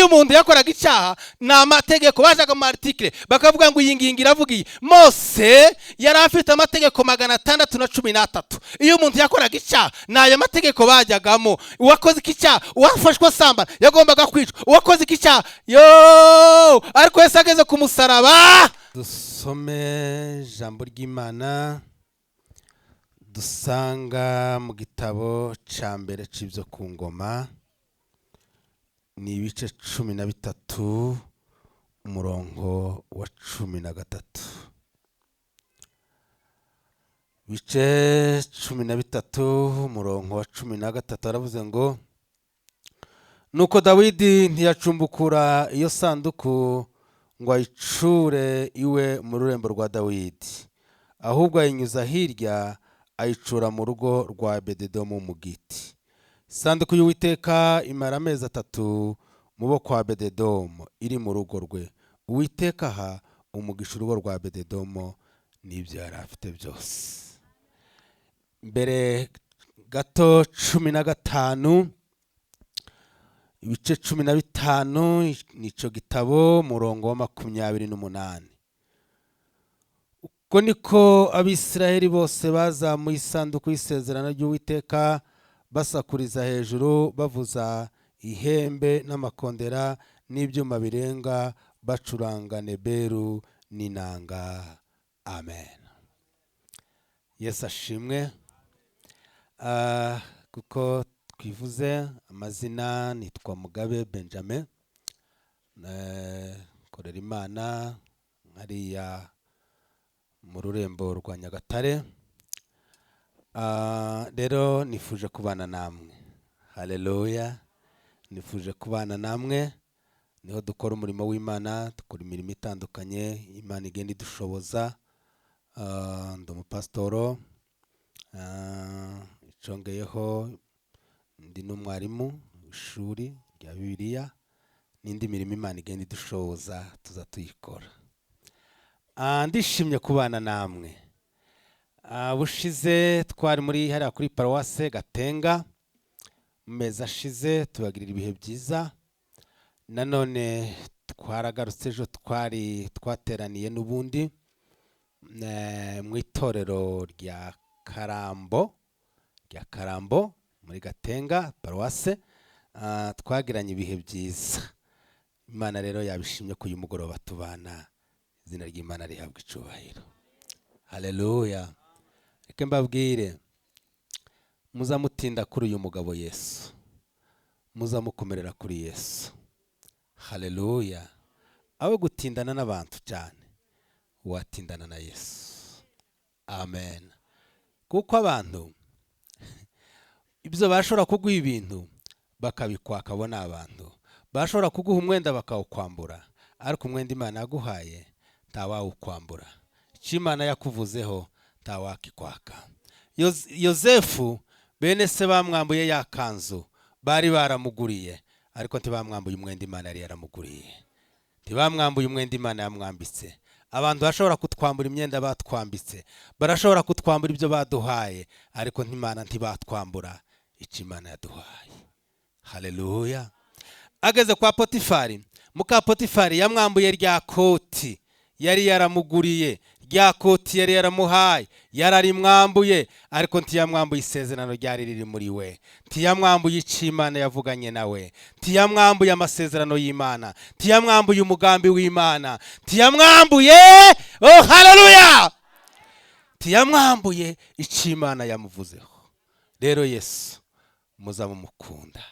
Iyo umuntu yakoraga icyaha, ni amategeko bajaga mu article, bakavuga ngo iyi ngingo iravuga iyi. Mose yari afite amategeko 613. Iyo umuntu yakoraga icyaha, ni ayo mategeko bajyagamo. Uwakoze iki cyaha, uwafashwe asambana yagombaga kwicwa, uwakoze iki cyaha yo. Ariko Yesu ageze ku musaraba. Dusome ijambo ry'Imana dusanga mu gitabo cya mbere cy'Ibyo ku Ngoma, ni ibice 13, umurongo wa 13. Ibice 13, umurongo wa 13, aravuze ngo: "Nuko Dawidi ntiyacumbukura iyo sanduku ngo ayicure iwe mu rurembo rwa Dawidi, ahubwo ayinyuza hirya, ayicura mu rugo rwa Obededomu w'Umugiti. Isanduku y'Uwiteka imara amezi 3 mu bo kwa Obededomu iri mu rugo rwe. Uwiteka aha umugisha urugo rwa Obededomu n'ibyo yari afite byose." Mbere gato, 15, ibice 15, nicyo gitabo, umurongo wa 28: "Uko niko Abisiraheli bose bazamuye isanduku y'isezerano ry'Uwiteka, basakuriza hejuru, bavuza ihembe n'amakondera n'ibyuma birenga, bacuranga neberu n'inanga." Amen. Yesu ashimwe. Kuko twivuze amazina, nitwa Mugabe Benjamin. Korera Imana hariya mu rurembo rwa Nyagatare. Rero nifuje kubana namwe. Haleluya! Nifuje kubana namwe. Niho dukora umurimo w'Imana, dukora imirimo itandukanye Imana igenda idushoboza. Ndi umupasitoro. Icongeyeho ndi n'umwarimu w'ishuri rya Bibiliya, n'indi mirimo Imana igenda idushoboza tuza tuyikora. Ndishimye kubana namwe. Bushize twari muri hariya kuri paruwase Gatenga, mu mezi ashize, tubagirira ibihe byiza. Nanone twaragarutse ejo, twari twateraniye n'ubundi mu itorero rya Karambo, rya Karambo muri Gatenga paruwase. Twagiranye ibihe byiza. Imana rero yabishimye ko uyu mugoroba tubana. Izina ry'Imana rihabwa icubahiro. Haleluya! Reka mbabwire, muzamutinda kuri uyu mugabo Yesu, muzamukomerera kuri Yesu. Haleluya! Aho gutindana n'abantu cyane, watindana na Yesu. Amen. Kuko abantu ibyo bashobora kuguha ibintu bakabikwaka, abo ni abantu bashobora kuguha umwenda bakawukwambura, ariko umwenda Imana yaguhaye ntawawukwambura. Icyo Imana yakuvuzeho ntawakikwaka. Yozefu, bene se bamwambuye ya kanzu bari baramuguriye, ariko ntibamwambuye umwenda Imana yari yaramuguriye, ntibamwambuye umwenda Imana yamwambitse. Abantu bashobora kutwambura imyenda batwambitse, barashobora kutwambura ibyo baduhaye, ariko ntimana ntibatwambura icyo Imana yaduhaye. Haleluya! Ageze kwa Potifari, muka Potifari yamwambuye rya koti yari yaramuguriye, rya koti yari yaramuhaye, yararimwambuye, ariko ntiyamwambuye isezerano ryari riri muri we, ntiyamwambuye icyo Imana yavuganye nawe, ntiyamwambuye amasezerano y'Imana, ntiyamwambuye umugambi w'Imana, ntiyamwambuye, oh haleluya, ntiyamwambuye icyo Imana yamuvuzeho. Rero Yesu muzamumukunda.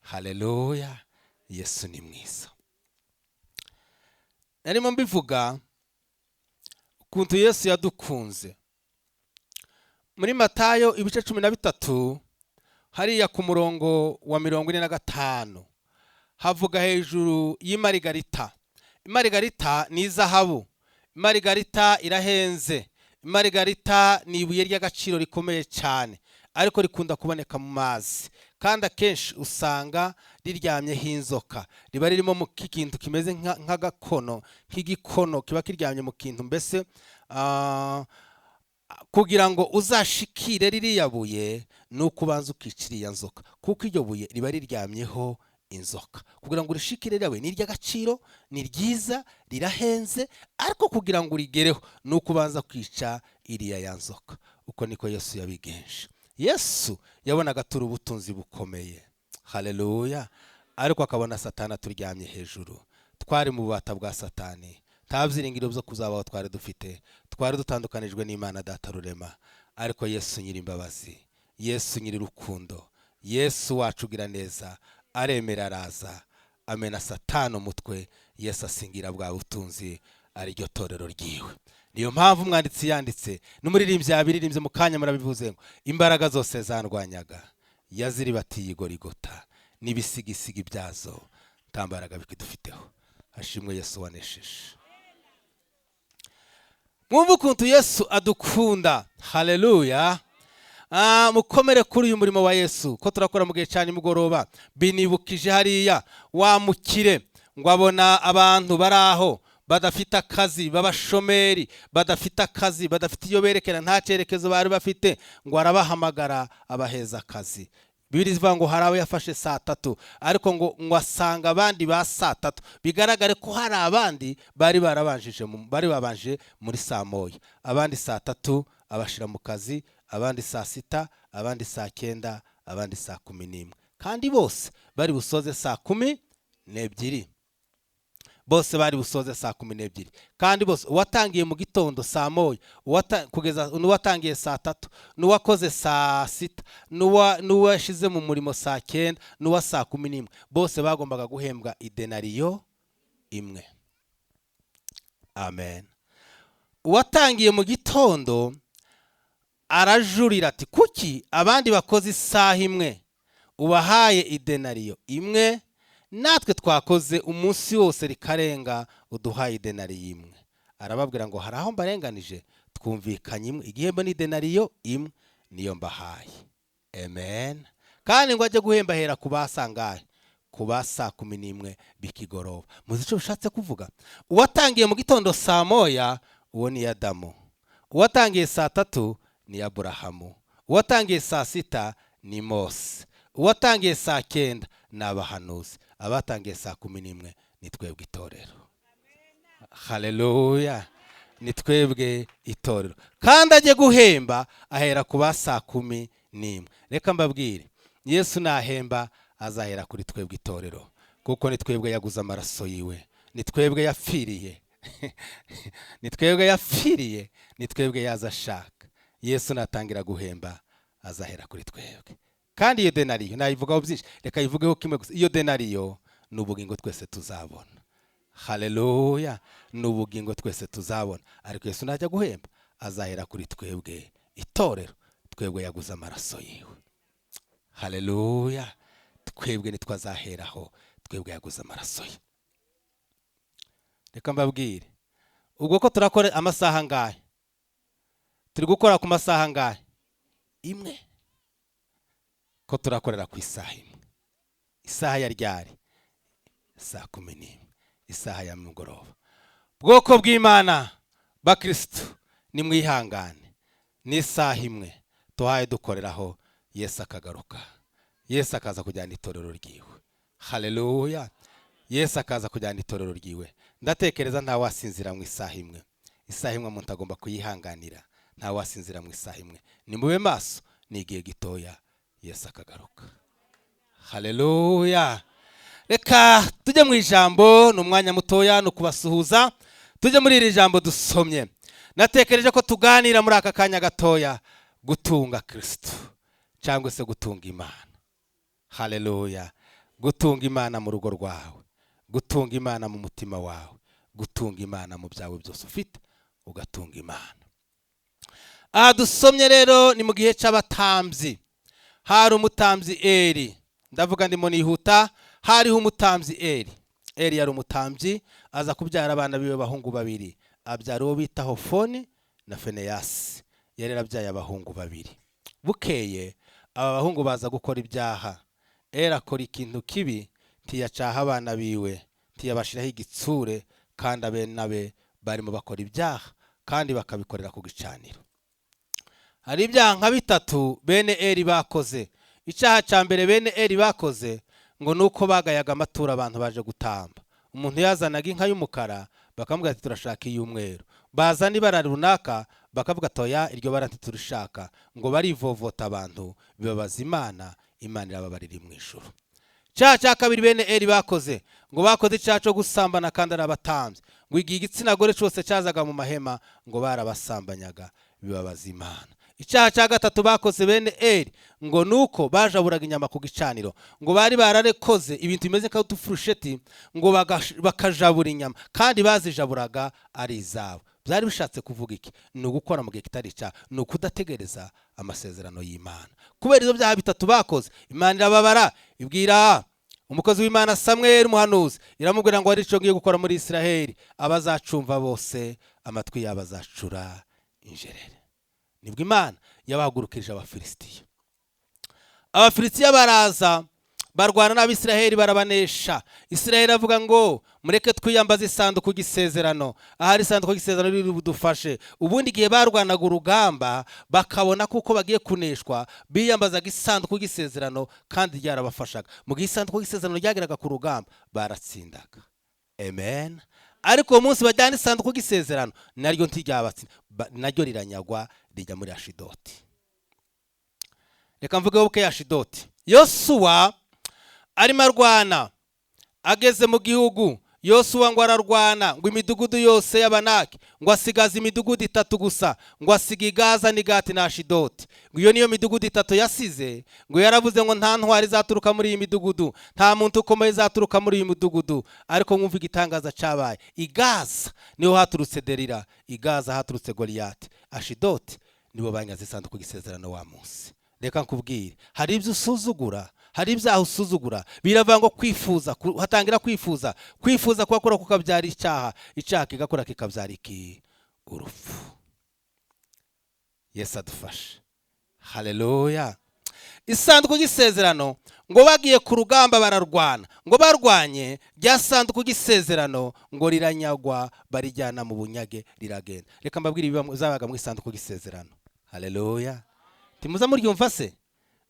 Haleluya! Yesu ni mwiza. Narimo mbivuga ukuntu Yesu yadukunze. Muri Matayo ibice 13, hariya ku murongo wa 45, havuga hejuru y'imarigarita. Imarigarita ni izahabu. Imarigarita irahenze. Imarigarita ni ibuye ry'agaciro rikomeye cyane, ariko rikunda kuboneka mu mazi, kandi akenshi usanga riryamyeho inzoka. Riba ririmo mu kintu kimeze nk'agakono, nk'igikono kiba kiryamye mu kintu mbese. Kugira ngo uzashikire ririya buye, ni uko ubanza ukica iriya nzoka, kuko iryo buye riba riryamyeho inzoka. Inzoka. Kugira ngo urishikire ryawe ni iry'agaciro, ni ryiza, rirahenze, ariko kugira ngo urigereho ni uko ubanza kwica iriya ya nzoka. Uko niko Yesu yabigenje. Yesu yabonaga turi ubutunzi bukomeye, haleluya, ariko akabona Satani aturyamye hejuru. Twari mu bubata bwa Satani, nta byiringiro byo kuzabaho twari dufite, twari dutandukanijwe n'Imana Data Rurema. Ariko Yesu nyir'imbabazi, Yesu nyir'urukundo, Yesu wacu ugira neza, aremera araza amena Satani umutwe. Yesu asingira bwa butunzi, ariryo torero ryiwe. Niyo mpamvu umwanditsi yanditse n'umuririmbyi yabiririmbye mu kanya, murabivuze ngo imbaraga zose zandwanyaga yaziribatiye igorigota, n'ibisigisigi byazo nta mbaraga bikidufiteho. Hashimwe Yesu wanesheje. Mwumve ukuntu Yesu adukunda, haleluya. Mukomere kuri uyu murimo wa Yesu ko turakora mu gihe cya nimugoroba. Binibukije hariya wa mukire ngo abona abantu bari aho badafite akazi, b'abashomeri, badafite akazi, badafite iyo berekera, nta cyerekezo bari bafite, ngo arabahamagara abaheza akazi. Bibiliya ivuga ngo hari abo yafashe saa 3, ariko ngo asanga abandi ba saa 3, bigaragare ko hari abandi bari barabanjije bari babanje muri saa 1, abandi saa 3 abashira mu kazi, abandi saa 6, abandi saa 9, abandi saa 11, kandi bose bari busoze saa 12. Bose bari busoze saa 12, kandi bose uwatangiye mu gitondo saa 1, kugeza n'uwatangiye saa 3, n'uwakoze saa 6, n'uwashize mu murimo saa 9, n'uwa saa 11, bose bagombaga guhembwa idenariyo imwe. Amen. Uwatangiye mu gitondo arajurira ati kuki abandi bakoze isaha imwe ubahaye idenariyo imwe, natwe twakoze umunsi wose rikarenga uduhaye idenariyo imwe? Arababwira ngo hari aho mbarenganije, twumvikanye imwe, igihembo ni idenariyo imwe, niyo mbahaye. Amen. Kandi ngo ajye guhemba ahera ku basangahe? Ku ba saa 11 bikigoroba. Muzi icyo bishatse kuvuga? Uwatangiye mu gitondo saa 1 uwo ni Adamu, uwatangiye saa 3 ni Aburahamu, uwatangiye saa 6 ni Mose, uwatangiye saa 9 ni abahanuzi, abatangiye saa 11 ni twebwe itorero. Haleluya, ni twebwe itorero. Kandi ajye guhemba ahera ku ba saa 11. Reka mbabwire, Yesu nahemba azahera kuri twebwe itorero, kuko ni twebwe yaguze amaraso yiwe, ni twebwe yapfiriye, ni twebwe yapfiriye, ni twebwe yaza ashaka. Yesu natangira guhemba azahera kuri twebwe. Kandi iyo denariyo nayivugaho byinshi, reka yivugeho kimwe gusa. Iyo denariyo ni ubugingo twese tuzabona. Haleluya, ni ubugingo twese tuzabona. Ariko Yesu najya guhemba azahera kuri twebwe itorero, twebwe yaguze amaraso yiwe. Haleluya, twebwe nitwe azaheraho, twebwe yaguze amaraso ye. Reka mbabwire, ubwo ko turakora amasaha angahe? Turi gukora ku masaha angahe? Imwe. Ko turakorera ku isaha imwe. Isaha ya ryari? Saa 11, isaha ya mugoroba. Bwoko bw'Imana bakristo, nimwihangane, ni isaha imwe tuhaye dukoreraho, Yesu akagaruka, Yesu akaza kujyana itorero ryiwe. Haleluya, Yesu akaza kujyana itorero ryiwe. Ndatekereza nta wasinzira mu isaha imwe. Isaha imwe umuntu agomba kuyihanganira, nta wasinzira mu isaha imwe. Nimube maso, ni igihe gitoya Yesu akagaruka. Haleluya. Reka tujye mu ijambo, ni umwanya mutoya, ni ukubasuhuza. Tujye muri iri jambo dusomye. Natekereje ko tuganira muri aka kanya gatoya gutunga Kristo cyangwa se gutunga Imana. Haleluya. Gutunga Imana mu rugo rwawe, gutunga Imana mu mutima wawe, gutunga Imana mu byawe byose ufite, ugatunga Imana. Aha dusomye rero ni mu gihe cy'abatambyi. Hari umutambyi Eli, ndavuga ndimo nihuta. Hariho umutambyi Eli. Eli yari umutambyi, aza kubyara abana biwe bahungu babiri, abyara uwo bita Hofoni na Feneyasi. Yari yarabyaye abahungu babiri. Bukeye aba bahungu baza gukora ibyaha. Eli akora ikintu kibi, ntiyacaha abana biwe, ntiyabashiraho igitsure, kandi abene be barimo bakora ibyaha kandi bakabikorera ku gicaniro. Hari ibyaha nka bitatu bene Eli bakoze. Icyaha cya mbere bene Eli bakoze, Ngo ni uko bagayaga amaturo abantu baje gutamba. Umuntu yazanaga inka y'umukara, bakamubwira ati: "Turashaka iy'umweru." Bazana ibara runaka, bakavuga ati: "Oya, iryo bara ntiturishaka." Ngo barivovota abantu, bibabaza Imana. Imana irababarira mu ijuru. Cyaha cya kabiri bene Eri bakoze, ngo bakoze icyaha cyo gusambana kandi ari abatambyi. Ngo igihe igitsina gore cyose cyazaga mu mahema, ngo barabasambanyaga, bibabaza Imana. Icyaha cya gatatu bakoze bene Eri, ngo nuko bajaburaga inyama ku gicaniro. Ngo bari bararekoze ibintu bimeze nk'udufurusheti, ngo bakajabura inyama, kandi bazijaburaga ari izabo. Byari bishatse kuvuga iki? Ni ugukora mu gihe kitari icyaha, ni ukudategereza amasezerano y'Imana. Kubera ibyo byaha bitatu bakoze, Imana irababara, ibwira umukozi w'Imana Samweli umuhanuzi, iramubwira ngo: "Hari icyo ngiye gukora muri Israheli, abazacumva bose amatwi yabo azacura injerere." Nibwo Imana yabahagurukirije Abafilisitiya. Abafilisitiya baraza, barwana n'Abisiraheli, barabanesha. Isiraheli avuga ngo: "Mureke twiyambaze isanduku y'isezerano, ahari isanduku y'isezerano riri budufashe." Ubundi igihe barwanaga urugamba bakabona kuko bagiye kuneshwa, biyambazaga isanduku y'isezerano, kandi ryarabafashaga. Mu gihe isanduku y'isezerano ryageraga ku rugamba, baratsindaga. Amen. Ariko uwo munsi bajyana isanduku y'isezerano, naryo ntiryabatsinda, naryo riranyagwa, rijya muri Ashidoti. Reka mvugeho buke Ashidoti. Yosuwa arimo arwana, ageze mu gihugu. Yosuwa ngo ararwana, ngo imidugudu yose y'Abanaki, ngo asigaze imidugudu itatu gusa. Ngo asiga Igaza n'Igati na Ashidoti. Ngo iyo niyo midugudu itatu yasize. Ngo yaravuze ngo nta ntwari izaturuka muri iyi midugudu, nta muntu ukomeye izaturuka muri iyi midugudu. Ariko mwumva igitangaza cyabaye: Igaza niho haturutse Derira, Igaza haturutse Goliyati, Ashidoti nibo banyaze isanduku y'isezerano wa munsi. Reka nkubwire, hari ibyo usuzugura, hari ibyaha usuzugura. Biravuga ngo kwifuza hatangira kwifuza, kwifuza kuhakora kukabyara icyaha, icyaha kigakora kikabyara iki? Urupfu. Yesu adufashe. Haleluya. Isanduku y'isezerano, ngo bagiye ku rugamba, bararwana. Ngo barwanye, rya sanduku y'isezerano ngo riranyagwa, barijyana mu bunyage, riragenda. Reka mbabwire ibiba zabaga mu isanduku y'isezerano. Haleluya. Timuza muryumva se?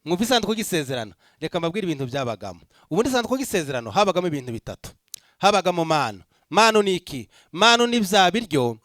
Mwumva isanduku y'isezerano? Reka mbabwire ibintu byabagamo. Ubundi isanduku y'isezerano habagamo ibintu bitatu. Habagamo manu. Manu ni iki? Manu ni bya biryo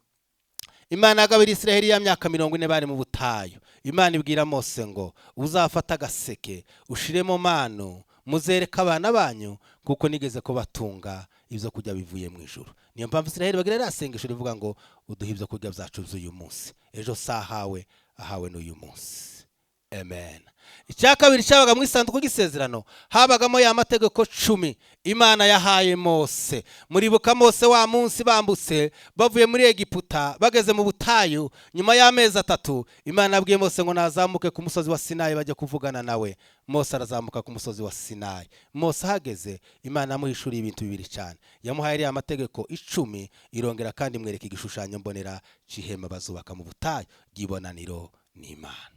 Imana yagabira Israheli ya myaka 40 bari mu butayu. Imana ibwira Mose ngo: "Uzafata agaseke ushiremo manu, muzereka abana banyu kuko nigeze kubatunga ibyo kurya bivuye mu ijuru." Niyo mpamvu Israheli bagira ririya sengesho rivuga ngo: "Uduhe ibyo kurya byacu by'uyu munsi." Ejo si ahawe, ahawe n'uyu munsi. Amen. Icya kabiri cyabaga mu isanduku y'isezerano, habagamo ya mategeko 10 Imana yahaye Mose. Muribuka Mose wa munsi bambutse bavuye muri Egiputa, bageze mu butayu nyuma y'amezi 3, Imana yabwiye Mose ngo nazamuke ku musozi wa Sinayi bajya kuvugana nawe. Mose arazamuka ku musozi wa Sinayi. Mose ahageze, Imana yamuhishuriye ibintu bibiri cyane. Yamuhaye ariya mategeko 10, irongera kandi imwereka igishushanyo mbonera cy'ihema bazubaka mu butayu ry'ibonaniro n'Imana.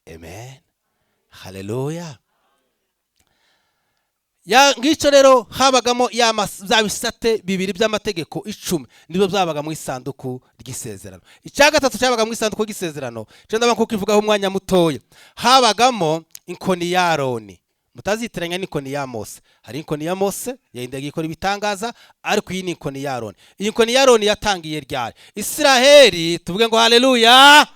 Amen. Haleluya. Ya ngicyo rero, habagamo bya bisate bibiri by'amategeko 10, nibyo byabaga mu isanduku ry'isezerano. Icya gatatu cyabaga mu isanduku ry'isezerano, cyo ndaba kuko ivugaho umwanya mutoya, habagamo inkoni ya Aroni. Mutazitiranya n'inkoni ya Mose. Hari inkoni ya Mose yahindaga ikora ibitangaza, ariko iyi ni inkoni ya Aroni. Iyi nkoni ya Aroni yatangiye ryari? Isiraheli, tuvuge ngo haleluya.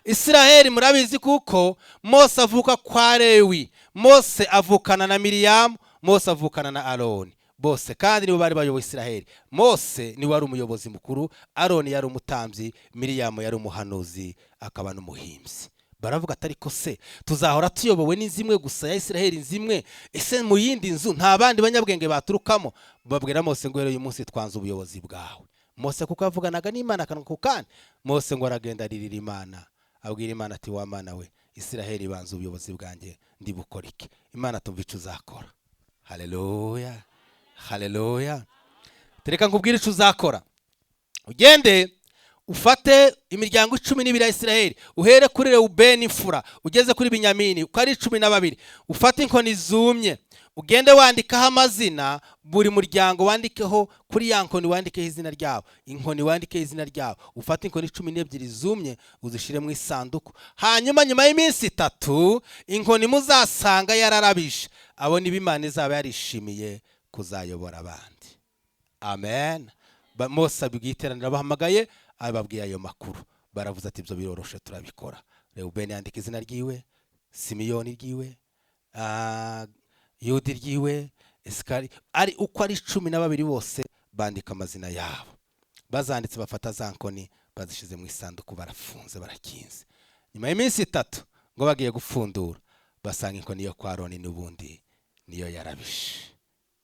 Isiraheli murabizi kuko Mose avuka kwa Lewi. Mose avukana na Miriyamu, Mose avukana na Aroni, bose kandi nibo bari bayoboye Isiraheli. Mose niwe wari umuyobozi mukuru, Aroni yari umutambyi, Miriyamu yari umuhanuzi akaba n'umuhimbyi. Baravuga ati: "Ariko se tuzahora tuyobowe n'inzu imwe gusa ya Isiraheli, inzu imwe? Ese mu yindi nzu nta bandi banyabwenge baturukamo?" Babwira Mose ngo: "Uyu munsi twanze ubuyobozi bwawe." Mose kuko yavuganaga n'Imana akanwa ku kandi, Mose ngo aragenda, aririra Imana, abwira Imana ati: "Wa Mana we, Isiraheli banze ubuyobozi bwanjye, ndi bukora iki?" Imana tumva icyo uzakora. Haleluya, haleluya. Tereka nkubwire icyo uzakora. Ugende ufate imiryango 12 ya Isiraheli, uhere kuri Rewubeni imfura ugeze kuri Binyamini, uko ari 12. Ufate inkoni zumye, ugende wandikaho amazina, buri muryango wandikeho kuri ya nkoni, wandikeho izina ryabo, inkoni wandikeho izina ryabo. Ufate inkoni 12 zumye, uzishyire mu isanduku. Hanyuma nyuma y'iminsi 3, inkoni muzasanga yararabije, Abo nibo Imana izaba yarishimiye kuzayobora abandi. Amen. Mose abibwiye iteraniro, abahamagaye, ababwiye ayo makuru. Baravuze ati: "Ibyo biroroshe, turabikora." Rewubeni yandika izina ryiwe, Simiyoni ryiwe, Yudi ryiwe, Isikari ari uko ari 12 bose bandika amazina yabo. Bazanditse, bafata za nkoni, bazishyize mu isanduku, barafunze, barakinze. Nyuma y'iminsi 3 ngo bagiye gupfundura, basanga inkoni yo kwa Aroni n'ubundi niyo yarabishe.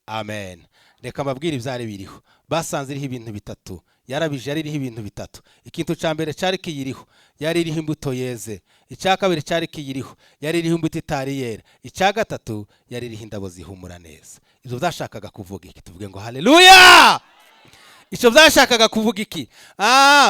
Amen. Reka mbabwire ibyari biriho. Basanze iriho ibintu bitatu. Yarabije yari iriho ibintu bitatu. Ikintu cya mbere cyari kiyiriho, yari iriho imbuto yeze. Icya kabiri cyari kiyiriho, yari iriho imbuto itari yera. Icya gatatu, yari iriho indabo zihumura neza. Ibyo byashakaga kuvuga iki? Tuvuge ngo haleluya! Icyo byashakaga kuvuga iki?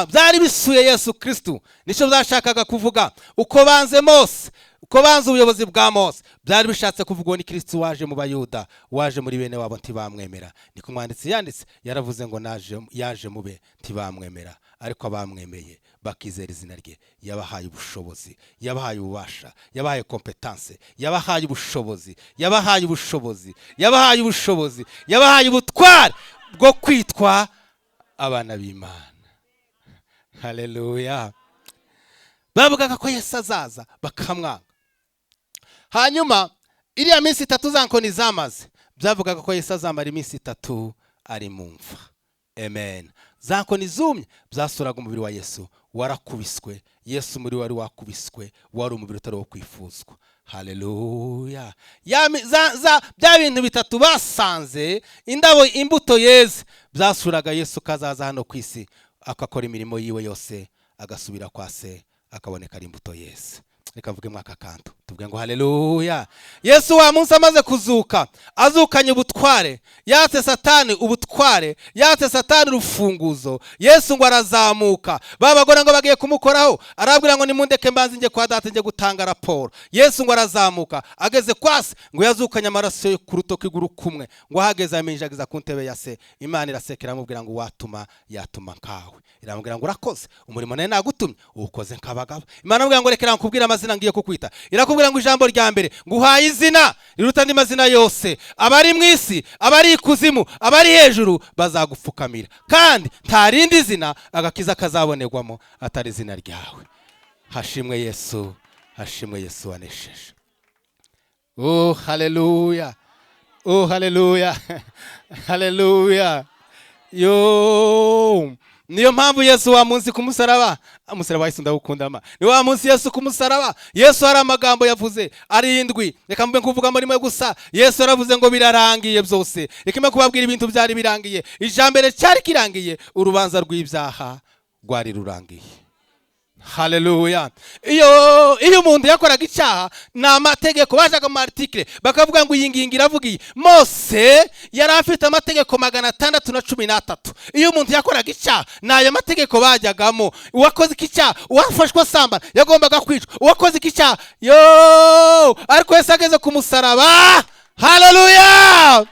Byari bisuye Yesu Kristu, nicyo byashakaga kuvuga. Uko banze Mose, uko banze ubuyobozi bwa Mose, byari bishatse kuvuga uwo ni Kristu waje mu Bayuda, waje muri bene wabo ntibamwemera. Niko umwanditsi yanditse, yaravuze ngo naje, yaje mube ntibamwemera, ariko abamwemeye bakizera izina rye, yabahaye ubushobozi, yabahaye ububasha, yabahaye compétence, yabahaye ubushobozi, yabahaye ubushobozi, yabahaye ubushobozi, yabahaye ubutware bwo kwitwa abana b'Imana. Haleluya! Bavugaga ko Yesu azaza, bakamwanga. Hanyuma iriya minsi 3 za nkoni zamaze, byavugaga ko Yesu azamara iminsi 3 ari mu mva. Amen. Za nkoni zumye byasuraga umubiri wa Yesu warakubiswe. Yesu muri wari wakubiswe, wari umubiri utari wo kwifuzwa. Haleluya! Bya bintu bitatu basanze, indabo, imbuto yeze, byasuraga Yesu kazaza hano ku isi, akakora imirimo yiwe yose, agasubira kwa se, akaboneka ari imbuto yeze. Reka mvuge mwaka kantu, tuvuge ngo haleluya! Yesu wa munsi amaze kuzuka, azukanye ubutware, yatse Satani ubutware, yatse Satani urufunguzo. Yesu ngo arazamuka, ba bagore ngo bagiye kumukoraho, arabwira ngo: "Nimundeke mbanze njye kwa Data, njye gutanga raporo." Yesu ngo arazamuka, ageze kwa se, ngo yazukanye amaraso yo ku rutoki rw'urukumwe. Ngo ahageze aminjagiza ku ntebe ya se. Imana iraseka, iramubwira ngo watuma yatuma nkawe. Iramubwira ngo: "Urakoze, umurimo nari nagutumye uwukoze nk'abagabo." Imana iramubwira ngo: "Rekera nkubwire amazina ngiye kukwita." Irakubwira ngo ijambo rya mbere: "Nguhaye izina riruta andi mazina yose. Abari mu isi, abari ikuzimu, abari hejuru bazagupfukamira, kandi nta rindi zina agakiza kazabonerwamo atari izina ryawe." Hashimwe Yesu, hashimwe Yesu wanesheje. Oh haleluya, oh haleluya, haleluya! Yo, niyo mpamvu Yesu wa munsi ku musaraba, umusaraba wa Yesu ndawukunda ma. Ni wa munsi Yesu ku musaraba, Yesu hari amagambo yavuze arindwi. Reka mbe nkuvuga muri gusa. Yesu yaravuze ngo: "Birarangiye byose." Reka mbe kubabwira ibintu byari birangiye. Ijambere cyari kirangiye, urubanza rw'ibyaha rwari rurangiye. Haleluya! Iyo umuntu yakoraga icyaha, ni amategeko bajaga mu article, bakavuga ngo iyi ngingo iravuga iyi. Mose yari afite amategeko 613. Iyo umuntu yakoraga icyaha, ni ayo mategeko bajyagamo. Uwakoze iki cyaha, uwafashwe asambana yagombaga kwicwa, uwakoze iki cyaha yo. Ariko Yesu ageze ku musaraba, haleluya,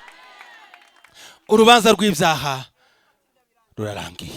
urubanza rw'ibyaha rurarangiye.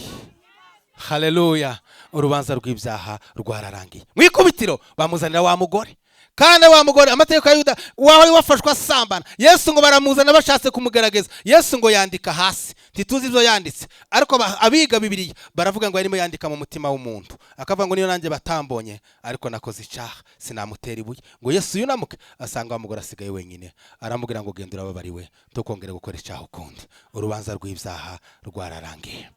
Haleluya! Urubanza rw'ibyaha rwararangiye. Mu ikubitiro bamuzanira wa mugore, kandi wa mugore, amategeko ya Yuda, wari wafashwe asambana. Yesu ngo baramuzana, bashatse kumugerageza. Yesu ngo yandika hasi. Ntituzi ibyo yanditse, ariko abiga Bibiliya baravuga ngo yarimo yandika mu mutima w'umuntu, akavuga ngo: "Niyo nanjye batambonye, ariko nakoze icyaha, sinamutera ibuye." Ngo Yesu yunamuke, asanga wa mugore asigaye wenyine, aramubwira ngo: "Genda, urababariwe, ntukongere gukora icyaha ukundi." Urubanza rw'ibyaha rwararangiye.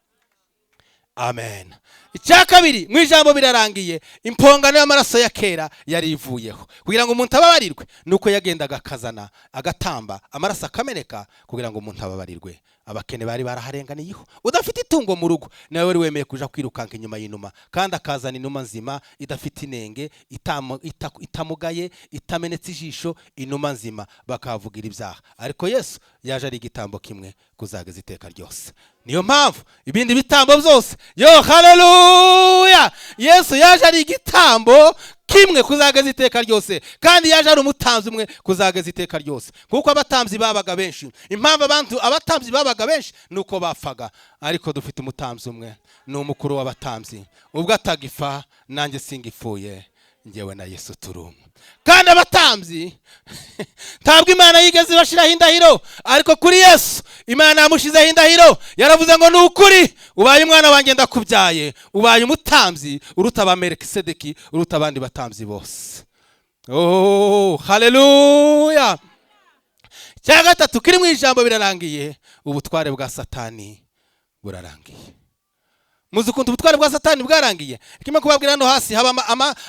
Amen. Icya kabiri, mu ijambo birarangiye, impongano y'amaraso ya kera yari ivuyeho. Kugira ngo umuntu ababarirwe, nuko yagendaga akazana, agatamba, amaraso akameneka kugira ngo umuntu ababarirwe. Abakene bari baraharenganiyeho. Udafite itungo mu rugo nawe wari wemeye kuja kwirukanka inyuma y'inuma, kandi akazana inuma nzima, idafite inenge, itamugaye, itamenetse ijisho, inuma nzima, bakahavugira ibyaha. Ariko Yesu yaje ari igitambo kimwe kuzageza iteka ryose. Niyo mpamvu ibindi bitambo byose, yo haleluya, Yesu yaje ari igitambo kimwe kuzageza iteka ryose, kandi yaje ari umutambyi umwe kuzageza iteka ryose, kuko abatambyi babaga benshi. Impamvu abantu abatambyi babaga benshi ni uko bapfaga, ariko dufite umutambyi umwe, ni umukuru w'abatambyi. Ubwo atagifa, nanjye singipfuye. Njyewe na Yesu turi umwe. Kandi abatambyi ntabwo Imana yigeze ibashiraho indahiro, ariko kuri Yesu Imana yamushizeho indahiro. Yaravuze ngo: "Ni ukuri ubaye umwana wanjye, ndakubyaye, ubaye umutambyi uruta aba Melikisedeki, uruta abandi batambyi bose." Oh, haleluya! Icya gatatu kiri mu ijambo birarangiye: ubutware bwa Satani burarangiye. Muzi ukuntu ubutware bwa Satani bwarangiye? Kimwe kubabwira, hano hasi haba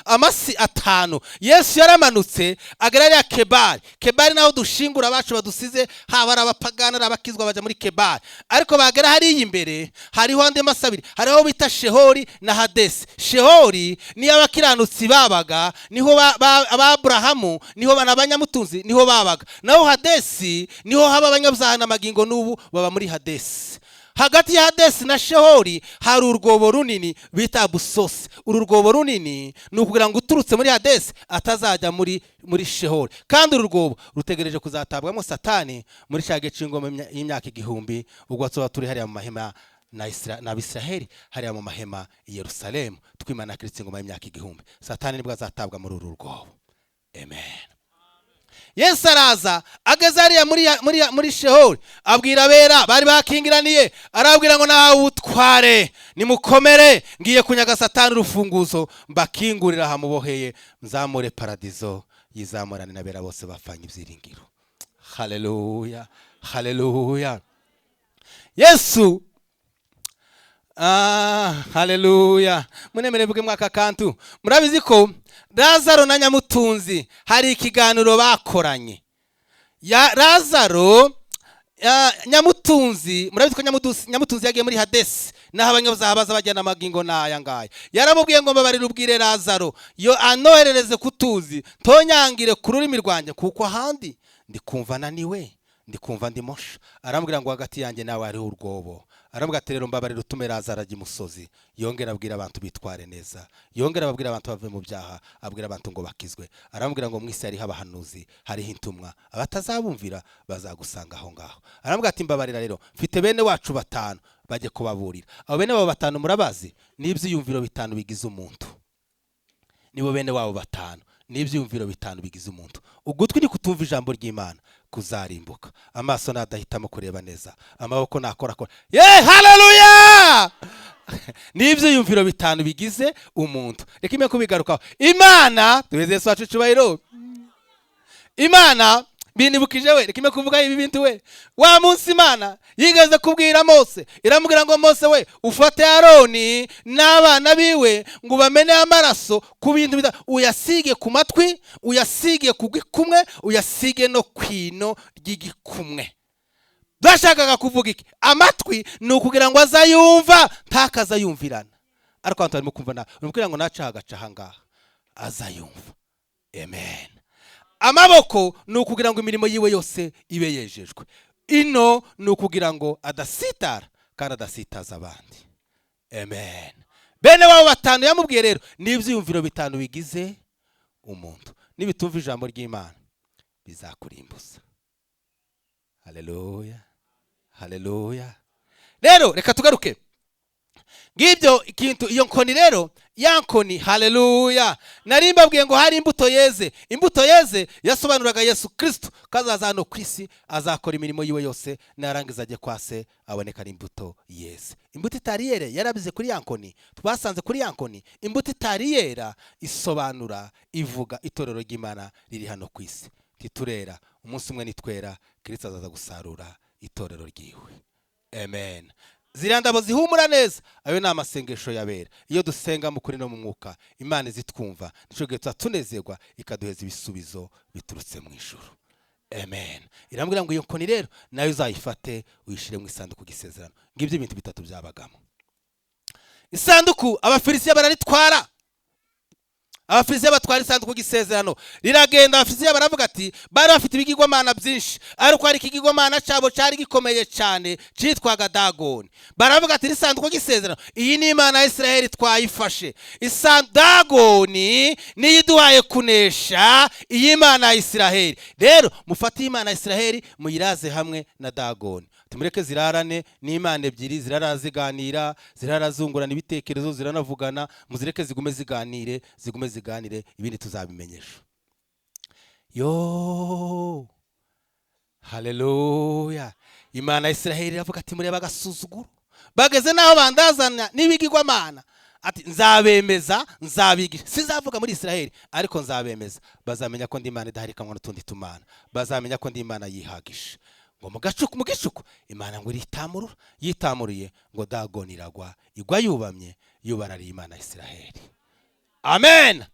amasi atanu. Yesu yaramanutse agera hariya Kebari. Kebari naho dushingura abacu badusize, haba ari abapagani, ari abakizwa, bajya muri Kebari. Ariko bagera hariya imbere hariho andi masi abiri, hariho bita Shehori na Hadesi. Shehori niyo abakiranutsi babaga, niho Aburahamu, niho abanyamutunzi niho babaga. Naho Hadesi niho haba abanyabyaha, n'amagingo n'ubu baba muri Hadesi. Hagati ya Hadesi na Shehori hari urwobo runini bita Busosi. Uru rwobo runini ni ukugira ngo uturutse muri Hadesi atazajya muri Shehori. Kandi uru rwobo rutegereje kuzatabwamo Satani muri cya gihe cy'ingoma y'imyaka 1000, ubwo tuba turi hariya mu mahema n'Abisiraheli hariya mu mahema i Yerusalemu, twimana Kirisito ingoma y'imyaka 1000. Satani nibwo azatabwa muri uru rwobo. Amen. Yesu araza, ageze hariya muri Shehori, abwira abera bari bakingiraniye, arababwira ngo: "Nawe ubutware, nimukomere, ngiye kunyaga Satani urufunguzo, mbakingurira ahamuboheye, nzamure paradizo yizamurane n'abera bose bafanye ibyiringiro." Haleluya, haleluya! Yesu, haleluya! Munemere mvuge mwaka kantu. Murabizi ko Lazaro na nyamutunzi hari ikiganiro bakoranye. Ya Lazaro ya nyamutunzi, murabizi ko nyamutunzi yagiye muri Hadesi, naho abanyabyaha baza bajyana amagingo n'aya ngaya. Yaramubwiye ngo: "Mbabarira ubwire Lazaro yo anoherereze kutuzi ntonyangire ku rurimi rwanjye, kuko ahandi ndi kumva naniwe, ndi kumva ndi mosha." Aramubwira ngo: "Hagati yanjye nawe hariho urwobo." Aramubwira ati: "Rero mbabarira utume Lazaro ajya imusozi, yongera abwira abantu bitware neza, yongera ababwira abantu bave mu byaha, abwira abantu ngo bakizwe." Aramubwira ngo: "Mu isi hariho abahanuzi, hariho intumwa, abatazabumvira bazagusanga aho ngaho." Aramubwira ati: "Mbabarira rero, mfite bene wacu batanu, bajye kubaburira." Abo bene wabo batanu murabazi? Ni ibyiyumviro bitanu bigize umuntu. Nibo bene wabo batanu, ni ibyiyumviro bitanu bigize umuntu. Ugutwi ni kutumva ijambo ry'Imana kuzarimbuka, amaso nadahitamo kureba neza, amaboko nakorakora ye. Haleluya! Ni ibyiyumviro bitanu bigize umuntu. Reka ime kubigarukaho. Imana duheze Yesu wacu icyubahiro. Imana binibukije we, reka ime kuvuga ibi bintu we. Wa munsi Imana yigeze kubwira Mose, iramubwira ngo: "Mose we, ufate Aroni n'abana biwe ngo ubamene amaraso ku bintu uyasige ku matwi, uyasige ku gikumwe, uyasige no kwino ry'igikumwe." Bashakaga kuvuga iki? Amatwi ni ukugira ngo azayumva ntakazayumvirana, ariko abantu barimo kumva nabi, ni ukugira ngo naca hagaca aha ngaha azayumva. Amen. Amaboko ni ukugira ngo imirimo yiwe yose ibe yejejwe. Ino ni ukugira ngo adasitara kandi adasitaza abandi. Amen. Bene wabo batanu yamubwiye rero ni ibyiyumviro bitanu bigize umuntu. Nibitumva ijambo ry'Imana bizakurimbuza. Haleluya, haleluya! Rero reka tugaruke ngibyo ikintu, iyo nkoni rero, ya nkoni. Haleluya! Nari mbabwiye ngo hari imbuto yeze. Imbuto yeze yasobanuraga Yesu Kirisito, ko azaza hano ku isi, azakora imirimo yiwe yose, narangiza ajye kwa Se, aboneka ari imbuto yeze. Imbuto itari yera yarabize kuri ya nkoni twasanze kuri ya nkoni. Imbuto itari yera isobanura, ivuga itorero ry'Imana riri hano ku isi. Ntiturera. Umunsi umwe nitwera, Kirisito azaza gusarura itorero ryiwe. Amen. Ziriya ndabo zihumura neza, ayo ni amasengesho yabera. Iyo dusenga mu kuri no mu mwuka, Imana izitwumva. Nicyo gihe tuba tunezerwa, ikaduheza ibisubizo biturutse mu ijuru. Amen. Irambwira ngo: "Iyo nkoni rero nayo uzayifate, uyishyire mu isanduku y'isezerano." Ngibyo ibintu bitatu byabagamo. Isanduku Abafilisitiya bararitwara. Abafilisitiya batwara isanduku y'isezerano, riragenda. Abafilisitiya baravuga ati, bari bafite ibigirwamana byinshi, ariko hari ikigirwamana cyabo cyari gikomeye cyane cyitwaga Dagoni. Baravuga ati: "Iri sanduku y'isezerano, iyi ni Imana ya Isiraheli, twayifashe. Dagoni niyo iduhaye kunesha iyi Imana ya Isiraheli. Rero mufate iyi Imana ya Isiraheli muyiraze hamwe na Dagoni." Timureke zirarane n'imana ebyiri, zirara ziganira, zirara zungurana ibitekerezo, ziranavugana. Muzireke zigume ziganire, zigume ziganire, ibindi tuzabimenyesha. Yo, haleluya! Imana ya Israheli iravuga ati: "Mureba agasuzuguro, bageze n'aho bandazana n'ibigirwamana." Ati: "Nzabemeza, nzabigisha. Sizavuga muri Israheli, ariko nzabemeza. Bazamenya ko ndi Imana idaharikanwa n'utundi tumana, bazamenya ko ndi Imana yihagisha." Ngo mu gacuku, mu gicuku, Imana ngo iritamurura. Yitamuruye, ngo Dagoni iragwa, igwa yubamye, yubarariye Imana ya Israheli. Amen.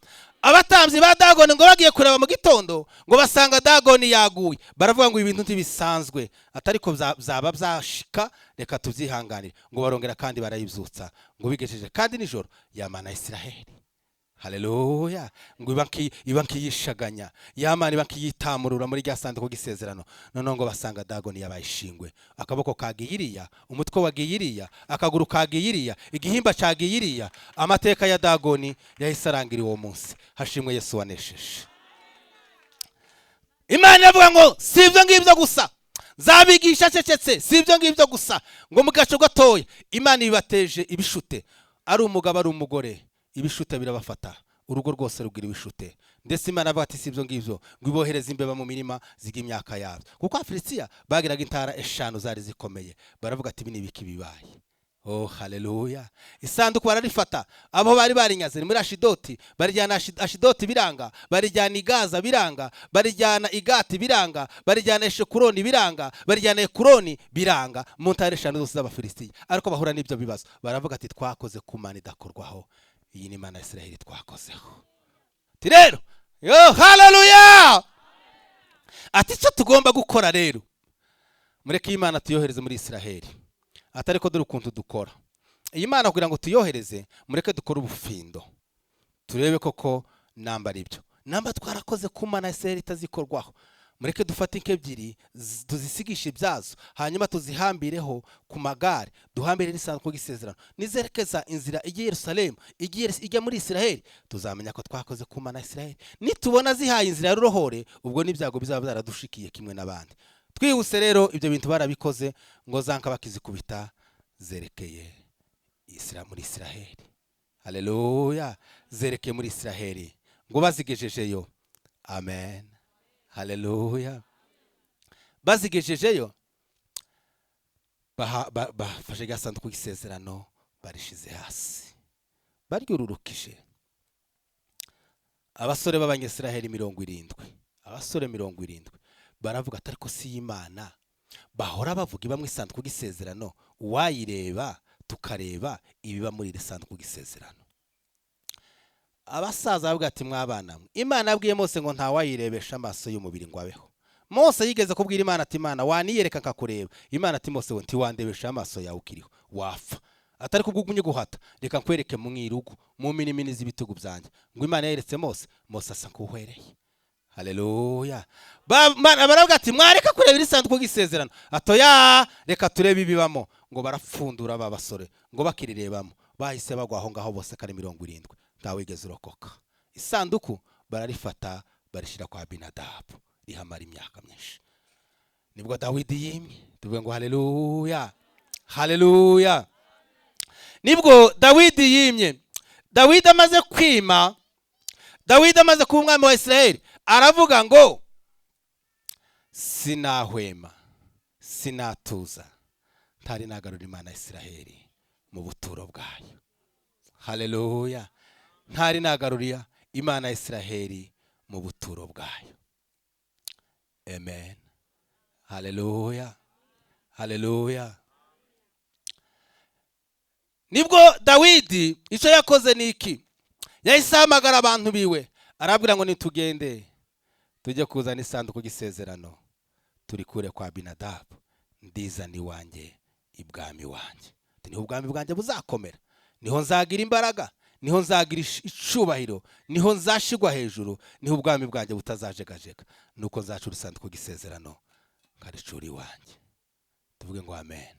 Abatambyi ba Dagoni ngo bagiye kureba mu gitondo, ngo basanga Dagoni yaguye. Baravuga ngo ibintu ntibisanzwe, atari ko byaba byashika, reka tubyihanganire. Ngo barongera kandi barayibyutsa. Ngo bigejeje kandi nijoro, ya Mana ya Israheli, haleluya, ngo iba nkiyishaganya, ya Mana iba nkiyitamurura muri rya sanduku ry'isezerano. Noneho ngo basanga Dagoni yabaye ishingwe. Akaboko kagiye iriya, umutwe wagiye iriya, akaguru kagiye iriya, igihimba cagiye iriya. Amateka ya Dagoni yahise arangira uwo munsi. Hashimwe Yesu wanesheje. Imana iravuga ngo si ibyo ngibyo gusa, nzabigisha acecetse. Si ibyo ngibyo gusa, ngo mu gace gatoya Imana ibibateje ibishute. Ari umugabo, ari umugore, ibishute birabafata, urugo rwose rugira ibishute. Ndetse Imana avuga ati si ibyo ngibyo, ngo ibohereze imbeba mu mirima ziga imyaka yabyo, kuko Abafilisitiya bagiraga intara 5 zari zikomeye. Baravuga ati: "Ibi ni ibiki bibaye?" Oh, haleluya! Isanduku bararifata. Abo bari barinyaze ni muri Ashidoti, barijyana Ashidoti biranga, barijyana i Gaza biranga, barijyana i Gati biranga, barijyana Eshekuroni biranga, barijyana Ekuroni biranga, mu ntara 5 zose z'Abafilisitiya. Ariko bahura n'ibyo bibazo, baravuga ati: "Twakoze ku Mana idakorwaho. Iyi ni Imana ya Israheli twakozeho." Ati rero, yo haleluya, ati icyo tugomba gukora rero, mureke iyi Mana tuyohereze muri Israheli. Atari ko dore ukuntu dukora iyi Mana kugira ngo tuyohereze, mureke dukore ubufindo, turebe koko namba ari byo, namba twarakoze ku Mana ya Israheli itazikorwaho. Mureke dufate inka ebyiri, tuzisigishe ibyazo, hanyuma tuzihambireho ku magare, duhambire n'isanduku y'isezerano. Nizerekeza inzira ijya i Yerusalemu, ijya muri Israheli, tuzamenya ko twakoze ku Mana ya Israheli. Nitubona zihaye inzira ya rurohore, ubwo n'ibyago bizaba byaradushikiye kimwe n'abandi. Twihuse rero, ibyo bintu barabikoze. Ngo za nka bakizikubita zerekeye muri Israheli. Haleluya! Zerekeye muri Israheli. Ngo bazigejejeyo, amen, haleluya, bazigejejeyo, bafashe gasanduku k'isezerano, barishize hasi, baryururukije. Abasore b'Abanyisiraheli 70, abasore 70 baravuga ati: "Ariko si y'Imana bahora bavuga iba mu isanduku y'isezerano, uwayireba tukareba ibiba muri iri sanduku y'isezerano?" Abasaza bavuga ati: "Mwabana mwe, Imana yabwiye Mose ngo ntawayirebesha amaso y'umubiri ngo abeho. Mose yigeze kubwira Imana ati: 'Imana, waniyereka nkakureba.' Imana ati: 'Mose we, ntiwandebesha amaso yawe ukiriho, wapfa.' Atari kubwo ugumye guhata, reka nkwereke mu irugu, mu minimini z'ibitugu byanjye." Ngo Imana yeretse Mose, Mose asa nk'uhwereye. Haleluya! Baravuga ati: "Mwareka kureba iri sanduku ry'isezerano." Atoya, reka turebe ibibamo. Ngo barapfundura ba basore, ngo bakirirebamo bahise bagwa aho ngaho bose kari 70, ntawigeze urokoka. Isanduku bararifata, barishyira kwa Abinadabu, rihamara imyaka myinshi. Nibwo Dawidi yimye. Tuvuge ngo haleluya, haleluya! Nibwo Dawidi yimye. Dawidi amaze kwima, Dawidi amaze kuba umwami wa Israheli, aravuga ngo: "Sinahwema, sinatuza ntari nagarura Imana ya Israheli mu buturo bwayo." Haleluya! Ntari nagarurira Imana ya Israheli mu buturo bwayo. Amen, haleluya, haleluya! Nibwo Dawidi icyo yakoze ni iki? Yahise ahamagara abantu biwe, arabwira ngo: "Nitugende tujye kuzana isanduku y'isezerano, turikure kwa Abinadabu, ndizana iwanjye, ibwami wanjye. Niho ubwami bwanjye buzakomera, niho nzagira imbaraga, niho nzagira icubahiro, niho nzashigwa hejuru, niho ubwami bwanjye butazajegajega, nuko nzacura isanduku y'isezerano nkaricura iwanjye." Tuvuge ngo amen,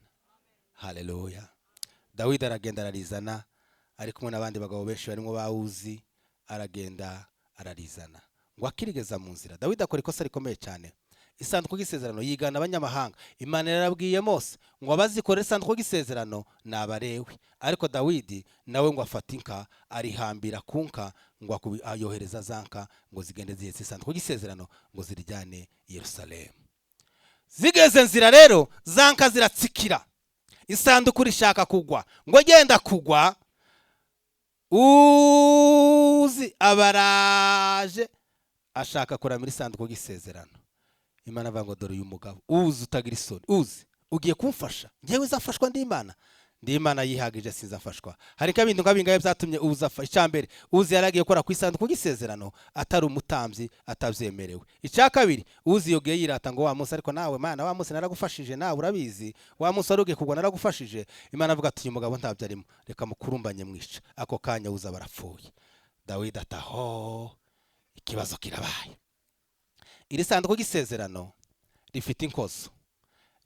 haleluya! Dawidi aragenda ararizana, ari kumwe n'abandi bagabo benshi barimo bawuzi. Aragenda ararizana. Ngo akirigeza mu nzira, Dawidi akora ikosa rikomeye cyane. Isanduku y'isezerano yigana abanyamahanga. Imana yarabwiye Mose ngo abazikorera isanduku y'isezerano ni Abalewi, ariko Dawidi nawe ngo afata inka arihambira ku nka, ngo ayohereza za nka ngo zigende zihetse isanduku y'isezerano ngo zirijyane i Yerusalemu. Zigeze nzira rero za nka ziratsikira, isanduku rishaka kugwa, ngo genda kugwa Uzi abaraje ashaka kuramira isanduku y'isezerano. Imana avuga ngo dore uyu mugabo Uzi utagira isoni, Uzi ugiye kumfasha ngewe uzafashwa ndi Imana, ndi Imana yihagije, sinzafashwa. Hari nk'ibintu nka bingahe byatumye Uzi afa. Icya mbere, Uzi yaragiye gukora ku isanduku y'isezerano atari umutambyi, atabyemerewe. Icya kabiri, Uzi yogiye yirata ngo wa munsi, ariko nawe Mana, wa munsi naragufashije, nawe urabizi, wa munsi wari ugiye kugwa naragufashije. Imana avuga ati uyu mugabo ntabyo arimo, reka mukurumbanye mwica. Ako kanya Uzi barapfuye. Dawidi ataho ikibazo kirabaye. Iri sanduku y'isezerano rifite inkozo,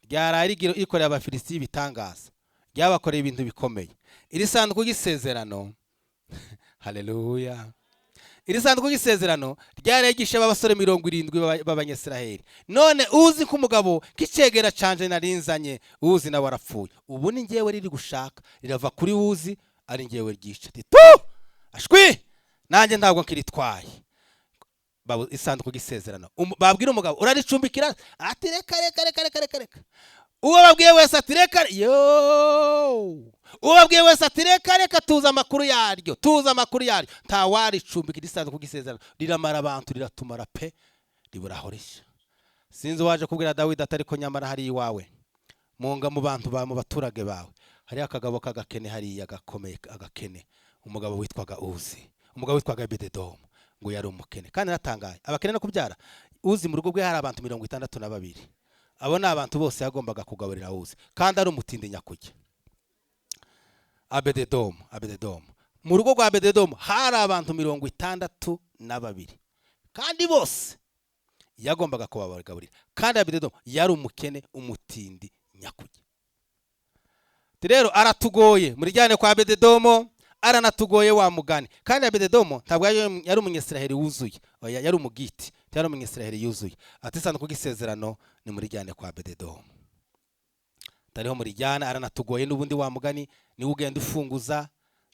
ryaraye rikoreye Abafilisitiya ibitangaza, ryabakoreye ibintu bikomeye. Iri sanduku y'isezerano, haleluya, iri sanduku y'isezerano ryarayigisha abasore 70 b'Abanyisiraheli. None Uzi ko umugabo k'icegera canje narinzanye, Uzi nawe arapfuye, ubu ni ngewe riri gushaka, rirava kuri Uzi ari ngewe ryica. Tu ashwi nanjye ntabwo nkiritwaye isanduku y'isezerano. Babwira umugabo uraricumbikira, ati reka reka reka reka reka reka. Uwo babwiye wese ati reka yo, uwo babwiye wese ati reka reka, tuzi amakuru yaryo, tuzi amakuru yaryo. Nta waricumbikira isanduku y'isezerano, riramara abantu, riratumara pe, ribura aho rishya. Sinzi uwaje kubwira Dawidi atari ko nyamara hari iwawe munga mu bantu ba mu baturage bawe hari akagabo k'agakene hariya gakomeye, agakene, umugabo witwaga Uzi, umugabo witwaga Ebededomu, ngo yari umukene kandi aratangaye. Abakene no kubyara Uzi mu rugo rwe hari abantu 62. Abo ni abantu bose yagombaga kugaburira Uzi, kandi ari umutindi nyakujya. Abededomu, Abededomu, mu rugo rwa Abededomu hari abantu 62, kandi bose yagombaga kubagaburira, kandi Abededomu yari umukene, umutindi nyakujya. Rero aratugoye, murijyane kwa Abededomo, aranatugoye wa mugani. Kandi Abededomo ntabwo yari umunyisiraheli wuzuye, oya, yari umugiti, yari umunyisiraheli yuzuye. Ati isanduku y'isezerano ni murijyane kwa Abededomo, tariho murijyana, aranatugoye n'ubundi wa mugani, niwe ugenda ufunguza,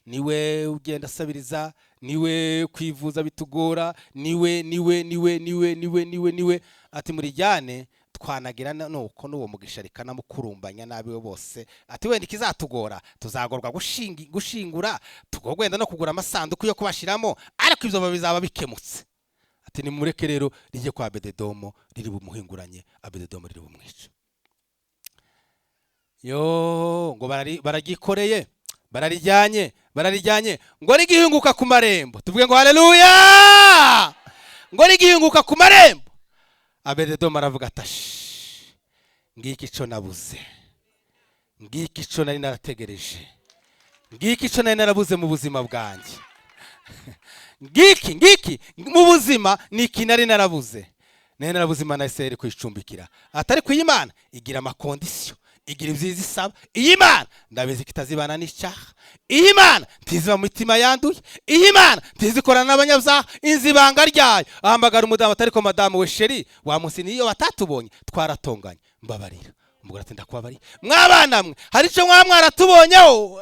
niwe ugenda asabiriza, niwe kwivuza bitugora, niwe niwe niwe niwe niwe niwe niwe. Ati murijyane twanagira nuko n'uwo mugisha rikanamukurumbanya n'abiwe bose. Ati wenda ikizatugora tuzagorwa gushingura, tugorwa no kugura amasanduku yo kubashiramo, ariko ibyo bizaba bikemutse. Ati nimureke rero rijye kwa Abededomo, riri bumuhinguranye, Abededomo riri bumwice. Yo ngo baragikoreye, bararijyanye, bararijyanye, ngo rigihinguka ku marembo, tuvuge ngo haleluya, ngo rigihinguka ku marembo, Abededomo aravuga ati ngiki ico nabuze, ngiki ico nari narategereje, ngiki ico nari narabuze mu buzima bwanjye, ngiki ngiki mu buzima niki nari narabuze, nari narabuze Imana Isirayeli kuyicumbikira. Atari ku Imana igira amakondisiyo, igira ibyiza isaba. Iyi Imana ndabizi kitazibana n'icyaha, iyi Imana ntiziba mu mitima yanduye, iyi Imana ntizikorana n'abanyabyaha, inzi ibanga ryayo. Ahamagara umudamu atari ko madamu we sheri wa munsi niyo batatubonye twaratonganye, mbabarira. Umugore ati ndakubabariye. Mwabana mwe hari icyo mwa mwaratubonyeho?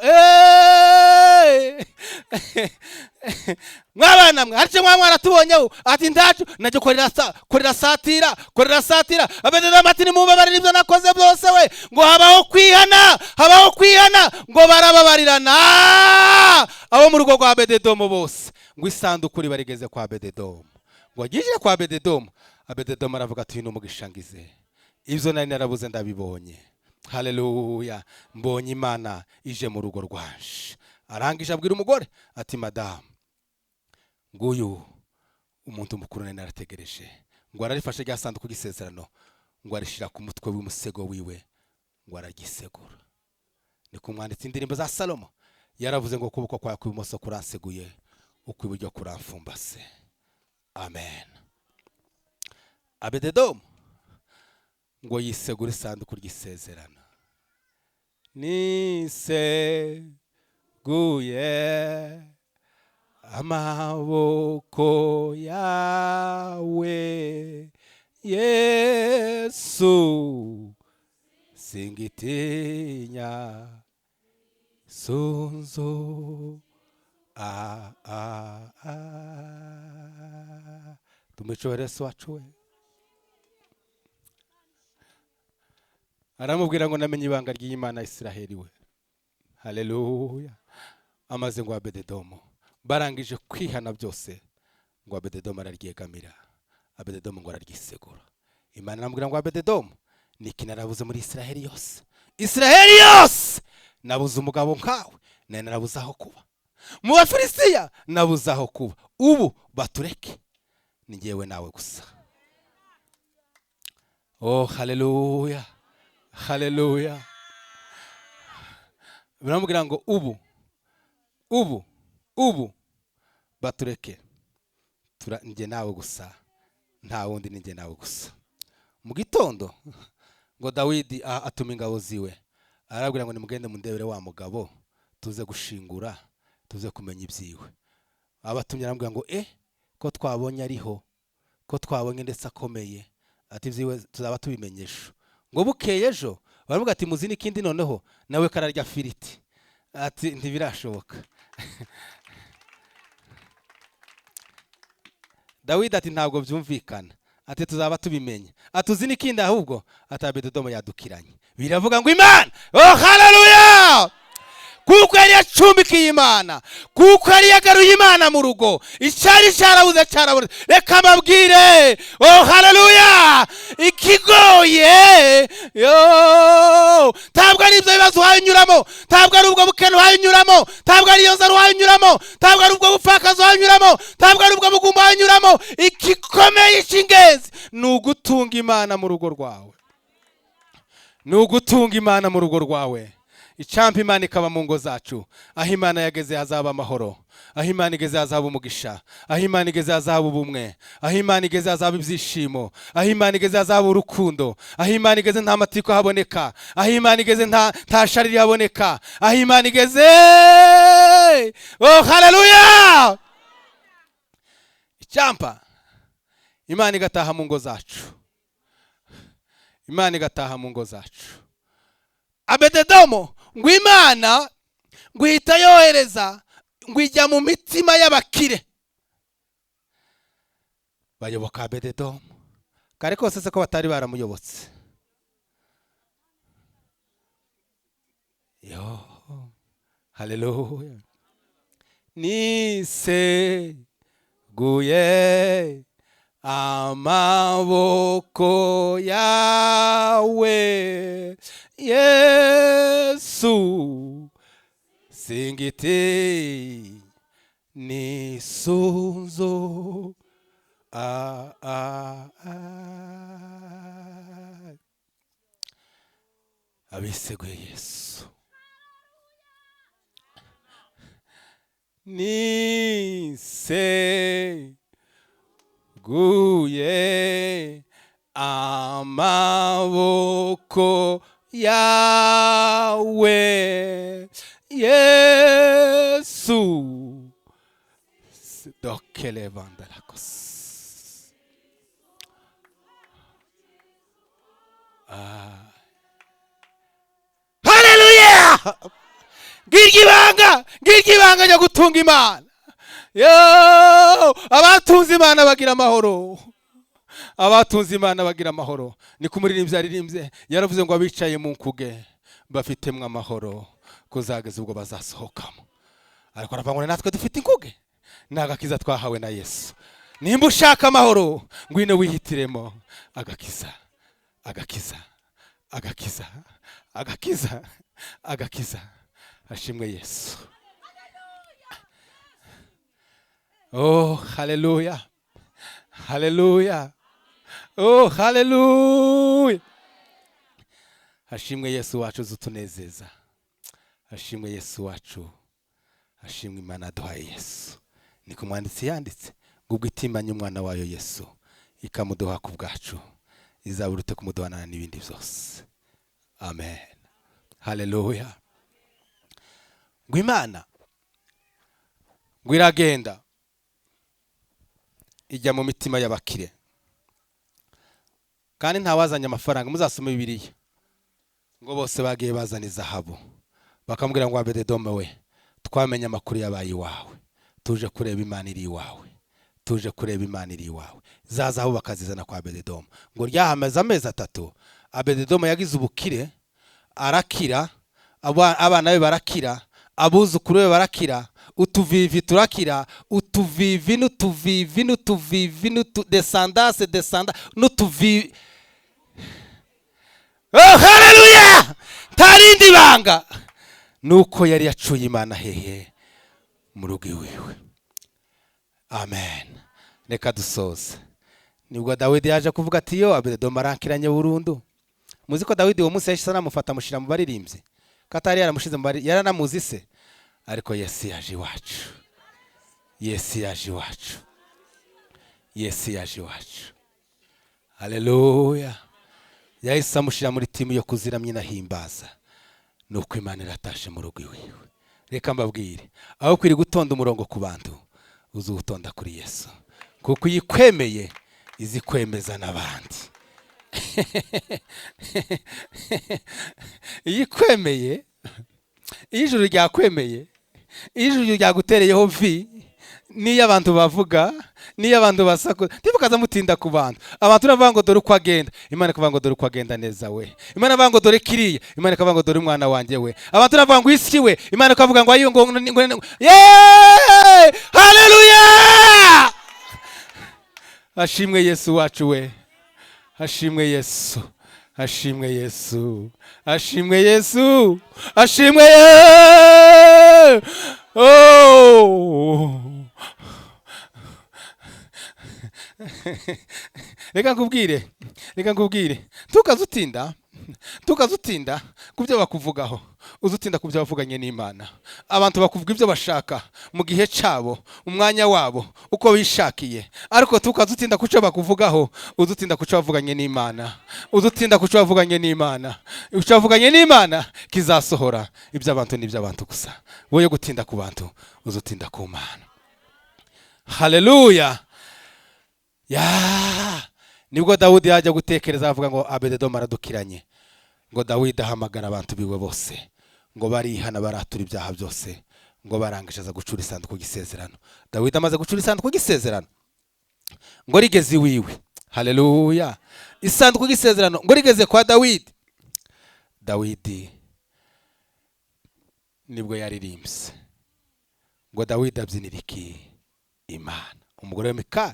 Mwabana mwe hari icyo mwa mwaratubonyeho? Ati ndacu najyo korera satira, korera satira. Abededomu ati nimubabarire ibyo nakoze byose we. Ngo habaho kwihana, habaho kwihana, ngo barababarirana abo mu rugo rwa Abededomu bose. Ngo isanduku ribarigeze kwa Abededomu, ngo agije kwa Abededomu, Abededomu aravuga ati uyu ni umugisha ngize, ibyo nari narabuze ndabibonye. Haleluya, mbonye Imana ije mu rugo rwanje. Arangije abwira umugore ati madamu, nguyu umuntu mukuru nari narategereje. Ngo ararifashe rya sanduku y'isezerano, ngo arishira ku mutwe w'umusego wiwe, ngo aragisegura. Ni kumwanditsa indirimbo za Salomo yaravuze ngo ukuboko kwawe kw'ibumoso kuranseguye, ukw'iburyo kuramfumbase. Amen. Abededomu ngo yisegure isanduku ry'isezerano. Niseguye amaboko yawe Yesu singitinya sunzu a a a tumucyubahiro Yesu wacu we. Aramubwira ngo namenye ibanga ry'Imana Isiraheli we. Haleluya. Amaze ngo Abededomo barangije kwihana byose, ngo Abededomo araryegamira, Abededomo ngo araryisegura. Imana aramubwira ngo Abededomo, niki narabuze muri Isiraheli yose? Isiraheli yose nabuze umugabo nkawe, nari narabuze aho kuba. Mu Bafilisitiya nabuze aho kuba, ubu batureke ni njyewe nawe gusa. Oh haleluya, haleluya. Biramubwira ngo ubu ubu ubu batureke, njye nawe gusa, nta wundi, ni njye nawe gusa. Mu gitondo ngo Dawidi atuma ingabo ziwe, arabwira ngo nimugende mundebere wa mugabo tuze gushingura, tuze kumenya ibyiwe. Abatumye aramubwira ngo ko twabonye ariho, ko twabonye ndetse akomeye, ati ibyiwe tuzaba tubimenyesha. Ngo bukeye ejo baravuga ati muzi n'ikindi noneho nawe kararya firiti, ati ntibirashoboka. Dawidi ati ntabwo byumvikana, ati tuzaba tubimenye, ati uzi n'ikindi ahubwo, ati Abededomo yadukiranye. Biravuga ngo Imana, oh haleluya, kuko yari yacumbikiye Imana, kuko yari yagaruye Imana mu rugo, icyari cyarabuze cyarabuze. Reka mbabwire, oh haleluya, ikigoye yo ntabwo ari ibyo bibazo uhaye unyuramo, ntabwo ari ubwo bukene uhaye unyuramo, ntabwo ari iyo nzara uhaye unyuramo, ntabwo ari ubwo bupfakazi uhaye unyuramo, ntabwo ari ubwo bugumba uhaye unyuramo. Igikomeye cy'ingenzi ni ugutunga Imana mu rugo rwawe, ni ugutunga Imana mu rugo rwawe. Icampa Imana ikaba mu ngo zacu. Aho Imana yageze hazaba amahoro, aho Imana igeze hazaba umugisha, aho Imana igeze hazaba ubumwe, aho Imana igeze hazaba ibyishimo, aho Imana igeze hazaba urukundo, aho Imana igeze nta matiko haboneka, aho Imana igeze nta shari haboneka, aho Imana igeze, oh haleluya. Icampa Imana igataha mu ngo zacu, Imana igataha mu ngo zacu. Abededomo ngo Imana ngo ihita yohereza ngo ijya mu mitima y'abakire bayoboka Abededomo. Kare kose se ko batari baramuyobotse? Yo haleluya. Niseguye amaboko yawe Yesu singiti nisunzu a a a. Abiseguye Yesu niseguye amaboko yawe Yesu dokele vandalakos. Haleluya. Ngiryo ibanga, ngiryo ibanga ryo gutunga Imana. Yo, abatunze Imana bagira amahoro, abatunze Imana bagira amahoro. Niko umuririmbyi yaririmbye, yaravuze ngo abicaye mu nkuge bafitemwe amahoro kuzageza ubwo bazasohokamo. Ariko aravuga ngo natwe dufite inkuge, ni agakiza twahawe na Yesu. Nimba ushaka amahoro ngwino wihitiremo agakiza, agakiza, agakiza, agakiza, agakiza. Ashimwe Yesu. Oh haleluya, haleluya, oh haleluya. Ashimwe Yesu wacu uzutunezeza, ashimwe Yesu wacu, ashimwe Imana aduhaye Yesu. Niko umwanditsi yanditse ngo ubwo itimanye umwana wayo Yesu ikamuduha ku bwacu, izaburute kumuduhanana n'ibindi byose. Amen, haleluya. Ngo Imana ngo iragenda ijya mu mitima y'abakire. Kandi ntawazanye amafaranga. Muzasome Bibiliya, ngo bose bagiye bazana izahabu, bakamubwira ngo: "Abededomu we, twamenye amakuru yabaye iwawe, tuje kureba Imana iri iwawe, tuje kureba Imana iri iwawe." Za zahabu bakazizana kwa Abededomu. Ngo ryahamaze amezi 3, Abededomu yagize ubukire, arakira, abana be barakira, abuzukuru be barakira, utuvivi turakira, utuvivi n'utuvivi n'utuvivi n'utu descendance n'utuvivi. Oh, haleluya! Nta rindi banga, nuko yari yacuye Imana hehe? Mu rugo iwiwe. Amen. Reka dusoze. Nibwo Dawidi yaje kuvuga ati: "Yo, Abededomu arankiranye burundu." Muzi ko Dawidi uwo munsi yahise anamufata, amushyira mu baririmbyi, ko atari yaramushize mu bari, yaranamuzi se. Ariko Yesu yaje iwacu, Yesu yaje iwacu, Yesu yaje iwacu. Haleluya! Yahise amushyira muri team yo kuziramya inahimbaza, nuko Imana iratashe mu rugo iwiwe. Reka mbabwire, aho kwiri gutonda umurongo ku bantu, uzi uwutonda kuri Yesu, kuko iyo ikwemeye izi kwemeza n'abandi. Iyo ikwemeye, iyo ijuru ryakwemeye, iyo ijuru ryagutereyeho vi, niyo abantu bavuga, niyo abantu basakuza, ntimukaza mutinda ku bantu. Abantu baravuga ngo: "Dore uko agenda." Imana ikavuga ngo: "Dore uko agenda neza we." Imana ikavuga ngo: "Dore kiriya." Imana ikavuga ngo: "Dore umwana wanjye we." Abantu baravuga ngo: "Isi we." Imana ikavuga ngo: "Ayo," ngo yeee! Haleluya! Hashimwe Yesu wacu we, hashimwe Yesu, hashimwe Yesu, hashimwe Yesu, hashimwe Yesu. Oh! Reka nkubwire, reka nkubwire, ntukaze utinda, ntukaze utinda ku byo bakuvugaho, uze utinda ku byo wavuganye n'Imana. Abantu bakuvuga ibyo bashaka mu gihe cyabo, umwanya wabo, uko bishakiye, ariko tukaze utinda ku cyo bakuvugaho, uze utinda ku cyo wavuganye n'Imana, uze utinda ku cyo wavuganye n'Imana. Icyo wavuganye n'Imana kizasohora. Iby'abantu ni iby'abantu gusa. Wowe gutinda ku bantu, uze utinda ku Mana. Haleluya! Ya, nibwo Dawudi yajya gutekereza, avuga ngo: "Abededomu aradukiranye." Ngo Dawidi ahamagara abantu biwe bose, ngo barihana, baratura ibyaha byose, ngo barangije aza gucura isanduku y'isezerano. Dawidi amaze gucura isanduku y'isezerano, ngo rigeze iwiwe. Haleluya! Isanduku y'isezerano ngo rigeze kwa Dawidi, Dawidi nibwo yaririmbye. Ngo Dawidi abyinira iki? Imana. Umugore we Mikali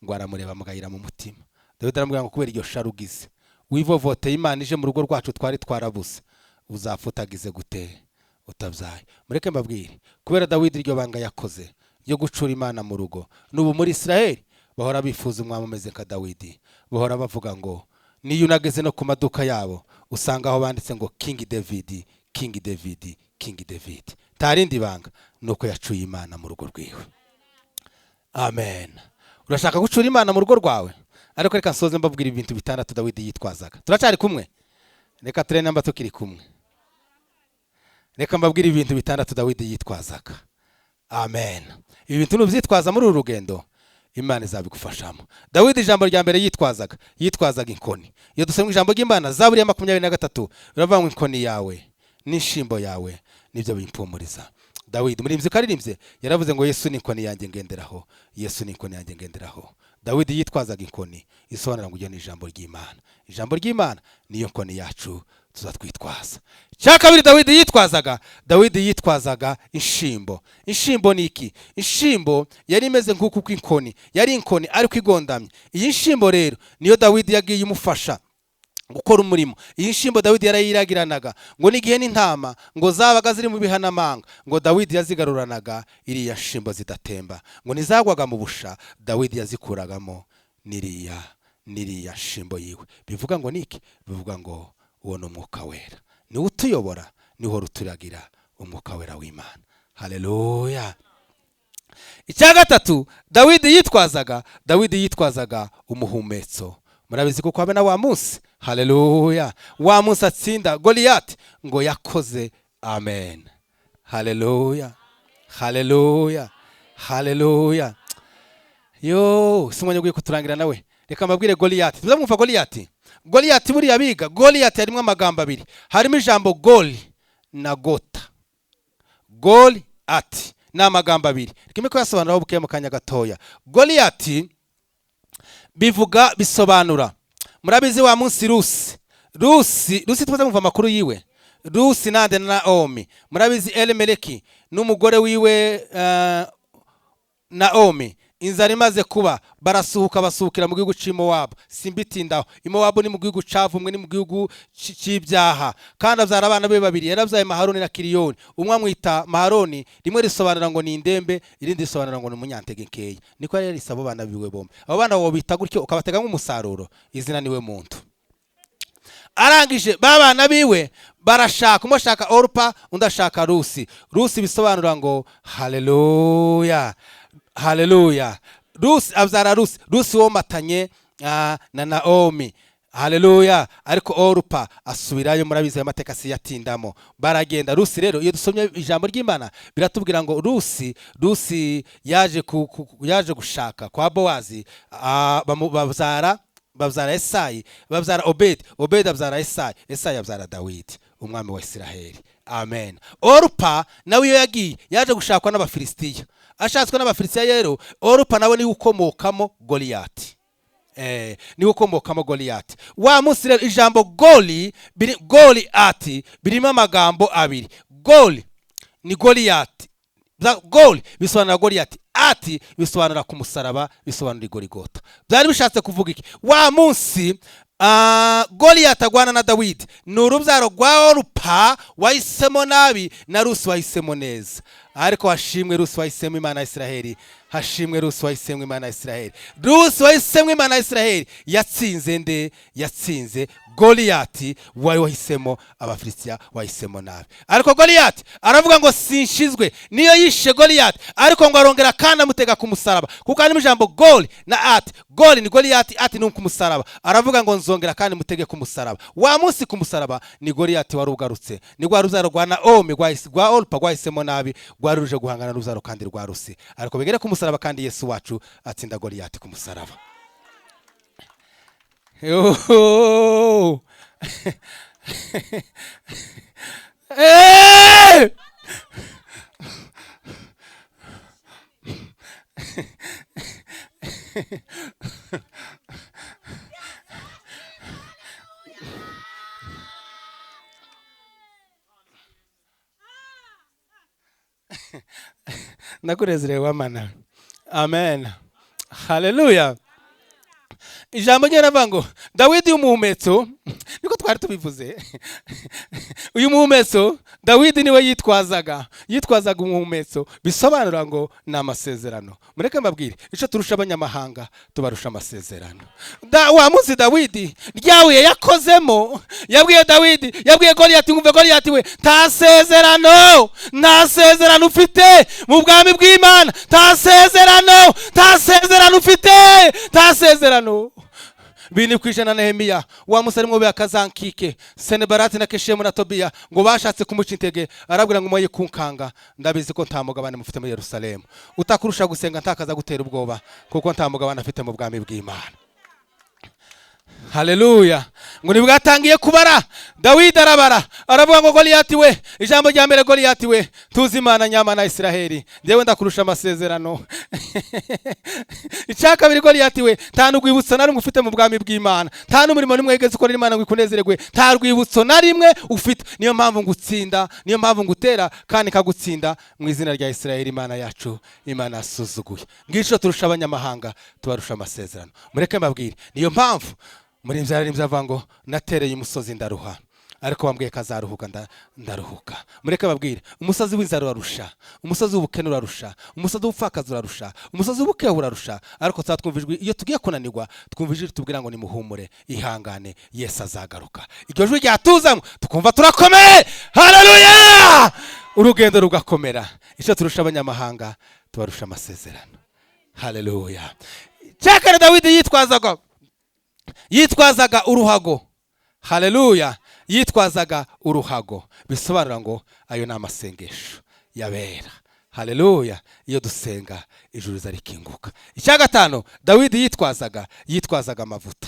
ngo aramureba, amugayira mu mutima. Dawidi aramubwira ngo: "Kubera iryo shari ugize, wivovoteye Imana ije mu rugo rwacu, twari twarabuze, uzapfa utagize gute? Utabyaye." Mureke mbabwire, kubera Dawidi iryo banga yakoze ryo gucura Imana mu rugo, n'ubu muri Israheli bahora bifuza umwami umeze nka Dawidi. Bahora bavuga ngo niyo unageze no ku maduka yabo, usanga aho banditse ngo "King David, King David, King David." Nta rindi banga, ni uko yacuye Imana mu rugo rwiwe. Amen. Urashaka gucura Imana mu rugo rwawe? Ariko reka nsoze mbabwira ibintu bitandatu Dawidi yitwazaga. Turacyari kumwe? Reka turebe namba tukiri kumwe. Reka mbabwire ibintu bitandatu Dawidi yitwazaga. Amen. Ibi bintu nubyitwaza muri uru rugendo, Imana izabigufashamo. Dawidi, ijambo rya mbere yitwazaga, yitwazaga inkoni. Iyo dusoma ijambo ry'Imana, Zaburi ya 23, biravuga ngo: "Inkoni yawe n'inshimbo yawe nibyo bimpumuriza." Dawidi umuririmbyi ko aririmbye, yaravuze ngo: "Yesu ni inkoni yanjye ngenderaho, Yesu ni inkoni yanjye ngenderaho." Dawidi yitwazaga inkoni, isobanura ngo iryo ni ijambo ry'Imana. Ijambo ry'Imana niyo nkoni yacu tuzatwitwaza. Icya kabiri Dawidi yitwazaga, Dawidi yitwazaga inshimbo. Inshimbo ni iki? Inshimbo yari imeze nk'uku kw'inkoni, yari inkoni ariko igondamye. Iyi nshimbo rero niyo Dawidi yagiye imufasha gukora umurimo. Iyi nshimbo Dawidi yarayiragiranaga, ngo n'igihe n'intama ngo zabaga ziri mu bihanamanga, ngo Dawidi yazigaruranaga iriya nshimbo zidatemba, ngo ntizagwaga mu busha, Dawidi yazikuragamo n'iriya nshimbo yiwe. Bivuga ngo niki? Bivuga ngo uwo ni Umwuka Wera, niwe utuyobora, niwe uhora uturagira, Umwuka Wera w'Imana. Haleluya! Icya gatatu Dawidi yitwazaga, Dawidi yitwazaga umuhumetso. Murabizi kuko habe na wa munsi, haleluya, wa munsi atsinda Goliyati, ngo yakoze amen. Haleluya, haleluya, haleluya! Yo, si umwanya ugiye kuturangira nawe. Reka mbabwire Goliyati. Tuzamwumva Goliyati. Goliyati buriya biga Goliyati harimo amagambo abiri, harimo ijambo goli na gota. Goli ati ni amagambo abiri, reka kuyasobanuraho buke mu kanya gatoya. Goliyati bivuga, bisobanura, murabizi wa munsi Rusi, Rusi, Rusi tumaze kumva amakuru yiwe, Rusi nande na Naomi. Murabizi Elimeleki n'umugore wiwe Naomi, inzara imaze kuba barasuhuka, basuhukira mu gihugu cy'i Mowabu. Simbitindaho, i Mowabu ni mu gihugu cavumwe, ni mu gihugu c'ibyaha. Kandi abyara abana be babiri, yarabyaye Maharoni na Kiriyoni. Umwe amwita Maharoni, rimwe risobanura ngo ni indembe, irindi risobanura ngo ni umunyantege nkeya. Niko yari yarise abo bana biwe bombi. Abo bana wobita gutyo ukabatega nk'umusaruro, izina niwe muntu. Arangije ba bana biwe barashaka, umwe ashaka Orupa, undi ashaka Rusi. Rusi bisobanura ngo haleluya, haleluya. Rusi abyara Rusi, Rusi womatanye na Naomi, haleluya. Ariko Orupa asubirayo, murabizi ayo mateka siyatindamo. Baragenda. Rusi rero, iyo dusomye ijambo ry'Imana biratubwira ngo Rusi yaje gushaka kwa Bowazi, babyara Esayi, babyara Obedi, Obedi abyara Esayi, Esayi abyara Dawidi umwami wa Isiraheli. Amen. Orupa nawe iyo yagiye yaje gushakwa n'Abafilisitiya. Ashatswe n'Abafilisitiya rero, Orupa nawe niwe ukomokamo Goliyati. Niwe ukomokamo Goliyati. Wa munsi rero ijambo goli biri, goli ati birimo amagambo abiri. Goli ni Goliyati. Goli bisobanura Goliyati, ati bisobanura ku musaraba, bisobanura Igorigota. Byari bishatse kuvuga iki? Wa munsi Goliyati agwana na Dawidi, ni urubyaro rwa Orupa wahisemo nabi na Rusi wahisemo neza. Ariko hashimwe Rusi wahisemo Imana ya Isiraheli, hashimwe Rusi wahisemo Imana ya Isiraheli. Rusi wahisemo Imana ya Isiraheli yatsinze nde? Yatsinze Goliyati wari wahisemo Abafilisitiya, wahisemo nabi. Ariko Goliyati aravuga ngo sinshizwe. Niyo yishe Goliyati, ariko ngo arongera kandi amutega ku musaraba, kuko harimo ijambo goli na ati. Goli ni Goliyati, ati ni ku musaraba. Aravuga ngo nzongera kandi mutege ku musaraba. Wa munsi ku musaraba ni Goliyati wari ugarutse, ni rwa rubyaro rwa Naomi rwa Orupa rwahisemo nabi, rwari ruje guhangana n'urubyaro kandi rwa Rusi. Ariko bigere ku musaraba kandi Yesu wacu atsinda Goliyati ku musaraba. Yo! Eh! Ndakunezerewe mana. Amen, haleluya. Ijambo rye ravuga ngo Dawidi umuhumetso, niko twari tubivuze. Uyu muhumetso Dawidi niwe yitwazaga, yitwazaga umuhumetso, bisobanura ngo ni amasezerano. Mureke mbabwire icyo turusha abanyamahanga, tubarusha amasezerano. Wa munsi Dawidi ryabuye yakozemo, yabwiye Dawidi, yabwiye Goliyati, ngumve Goliyati we, nta sezerano, nta sezerano ufite mu bwami bw'Imana, nta sezerano, nta sezerano ufite, nta sezerano. Bine ku ijana. Nehemiya wa musore mwobe akazankike Senebarati na Keshemu na Tobiya ngo bashatse kumuca intege, arabwira ngo moye kunkanga, ndabizi ko nta mugabane mufite muri Yerusalemu. Utakurusha gusenga ntakaza gutera ubwoba, kuko nta mugabane afite mu bwami bw'Imana. Haleluya. Ngo nibwatangiye kubara, Dawidi arabara, aravuga ngo Goliyati we, ijambo rya mbere, Goliyati we, tuzi Imana nyamana ya Isiraheli, njyewe ndakurusha amasezerano. Icya kabiri, Goliyati we, nta n'urwibutso na rumwe ufite mu bwami bw'Imana, nta n'umurimo n'umwe wigeze ukorera Imana ngo ikunezererwe, nta rwibutso na rimwe ufite. Niyo mpamvu ngutsinda, niyo mpamvu ngutera kandi nkagutsinda mu izina rya Isiraheli, Imana yacu, Imana yasuzuguye. Ngico turusha abanyamahanga, tubarusha amasezerano. Mureke mbabwire, niyo mpamvu muri mbyara avuga ngo natereye umusozi ndaruha, ariko bambwiye ko azaruhuka, ndaruhuka. Mureke babwire, umusozi w'inzara urarusha, umusozi w'ubukene urarusha, umusozi w'ubupfakazi urarusha, umusozi w'ubukehe urarusha. Ariko tuba twumva ijwi iyo tugiye kunanirwa, twumva ijwi ritubwira ngo nimuhumure, ihangane, Yesu azagaruka. Iryo jwi ryatuzamo tukumva turakomeye, haleluya, urugendo rugakomera. Icyo turusha abanyamahanga, tubarusha amasezerano. Haleluya. Cyakare Dawidi yitwazaga uruhago, haleluya, yitwazaga uruhago, bisobanura ngo ayo ni amasengesho yabera. Haleluya! Iyo dusenga, ijuru riza rikinguka. Icya gatanu Dawidi yitwazaga amavuta.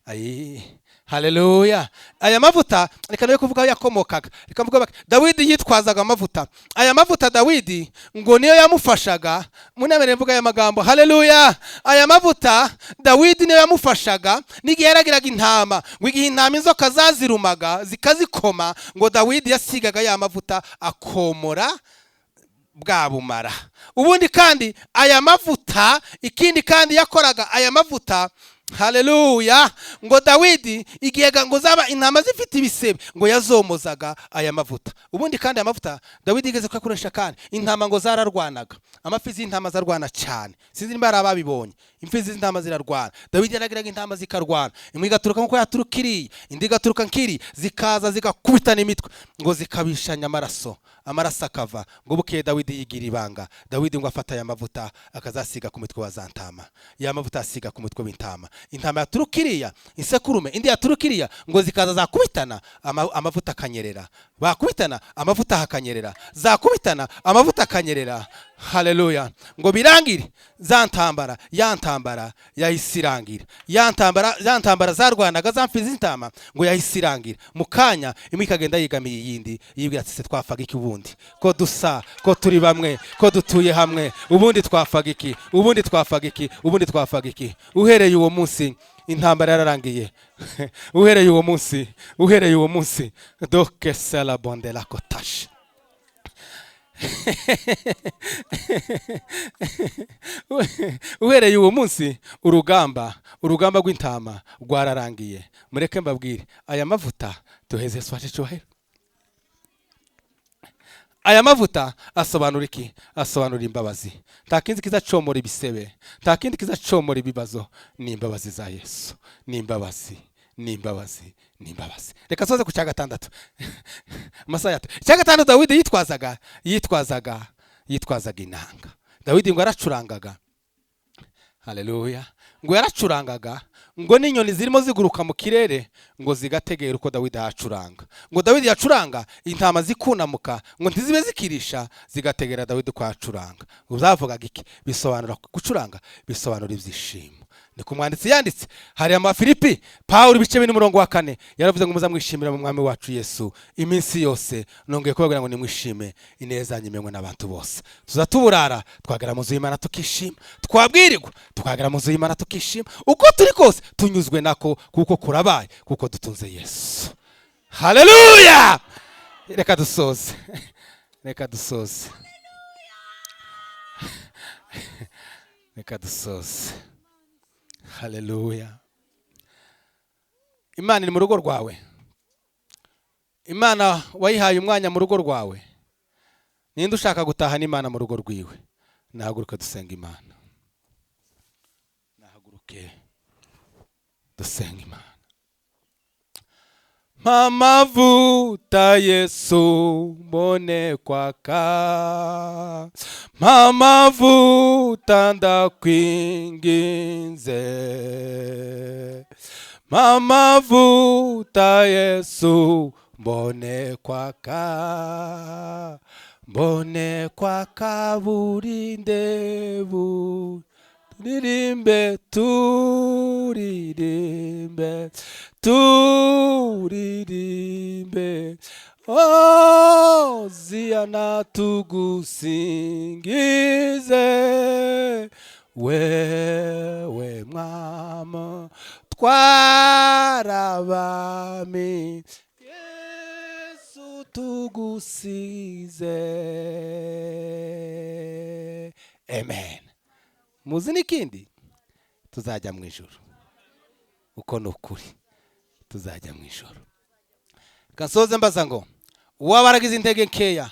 Ayi, haleluya! Aya mavuta, reka nayo kuvuga aho yakomokaga, reka mvuge bake. Dawidi yitwazaga amavuta. Aya mavuta Dawidi ngo niyo yamufashaga. Munyemerere mvuga aya magambo. Haleluya! Aya mavuta Dawidi niyo yamufashaga n'igihe yaragiraga intama. Ngo igihe intama inzoka zazirumaga zikazikoma, ngo Dawidi yasigaga ya mavuta akomora bwa bumara. Ubundi kandi aya mavuta, ikindi kandi yakoraga aya mavuta, haleluya, ngo Dawidi igihe ngo zaba intama zifite ibisebe, ngo yazomozaga aya mavuta. Ubundi kandi aya mavuta Dawidi yigeze kuyakoresha. Kandi intama ngo zararwanaga, amafi z'intama zarwana cyane. Sinzi niba hari ababibonye, imfizi z'intama zirarwana. Dawidi yaragiraga intama zikarwana, imwe igaturuka nkuko yaturuka iriya, indi igaturuka nk'iri, zikaza zigakubitana imitwe, ngo zikabishanya amaraso, amaraso akava. Ngo bukeye Dawidi yigira ibanga. Dawidi ngo afata aya mavuta akazasiga ku mutwe wa za ntama. Ya mavuta asiga ku mutwe w'intama, intama yaturuka iriya, isekurume indi yaturuka iriya, ngo zikaza zakubitana, amavuta akanyerera. Bakubitana, amavuta akanyerera. Zakubitana, amavuta akanyerera. Haleluya! Ngo birangire za ntambara, ya ntambara yahise irangira. Ya ntambara, ya ntambara zarwanaga za mfizi z'intama, ngo yahise irangira mu kanya. Imwe ikagenda yigamiye iyindi, yibwira ati: "Se twafaga iki ubundi, ko dusa, ko turi bamwe, ko dutuye hamwe? Ubundi twafaga iki? Ubundi twafaga iki? Ubundi twafaga iki?" Uhereye uwo munsi intambara yararangiye. Uhereye uwo munsi, uhereye uwo munsi, doke sela bondela kotashe. Uhereye uwo munsi urugamba rw'intama rwararangiye. Mureke mbabwire, aya mavuta, duheze Yesu wacu icyubahiro. Aya mavuta asobanura iki? Asobanura imbabazi. Nta kindi kizacomora ibisebe, nta kindi kizacomora ibibazo, ni imbabazi za Yesu, ni imbabazi, ni imbabazi, ni imbabazi. Reka soze ku cya gatandatu, amasaha yato. Icya gatandatu Dawidi yitwazaga inanga. Dawidi ngo yaracurangaga. Haleluya! Ngo yaracurangaga, ngo n'inyoni zirimo ziguruka mu kirere ngo zigategera uko Dawidi yacuranga. Ngo Dawidi yacuranga, intama zikunamuka, ngo ntizibe zikirisha, zigategera Dawidi uko yacuranga. Ngo zavugaga iki? Bisobanura gucuranga, bisobanura ibyishimo. Ni ku mwanditsi yanditse hari Amafilipi, Pawulo, ibice 4 umurongo wa 4, yaravuze ngo: "Muzamwishimira mu Mwami wacu Yesu iminsi yose. Nongeye kubabwira ngo nimwishime. Ineza yanyu imenywe n'abantu bose." Tuza tuburara, twagera mu nzu y'Imana tukishima, twabwirirwa tukagera mu nzu y'Imana tukishima. Uko turi kose tunyuzwe nako, kuko kurabaye, kuko dutunze Yesu. Haleluya! Reka dusoze, reka dusoze, reka dusoze. Haleluya! Imana iri mu rugo rwawe? Imana wayihaye umwanya mu rugo rwawe? Ninde ushaka gutaha n'Imana mu rugo rwiwe? Nahaguruke dusenga Imana, nahaguruke dusenga Imana. Mpa amavuta Yesu mbone kwaka, mpa amavuta ndakwinginze, mpa amavuta Yesu mbone kwaka, mbone kwaka buri ndebu. Turirimbe, turirimbe, turirimbe, Hoziyana, tugusingize wewe mwama twarabami Yesu tugusize. Amen. Muzi n'ikindi? Tuzajya mu ijuru. Uko ni ukuri, tuzajya mu ijuru. Reka nsoze mbaza ngo uwaba aragize intege nkeya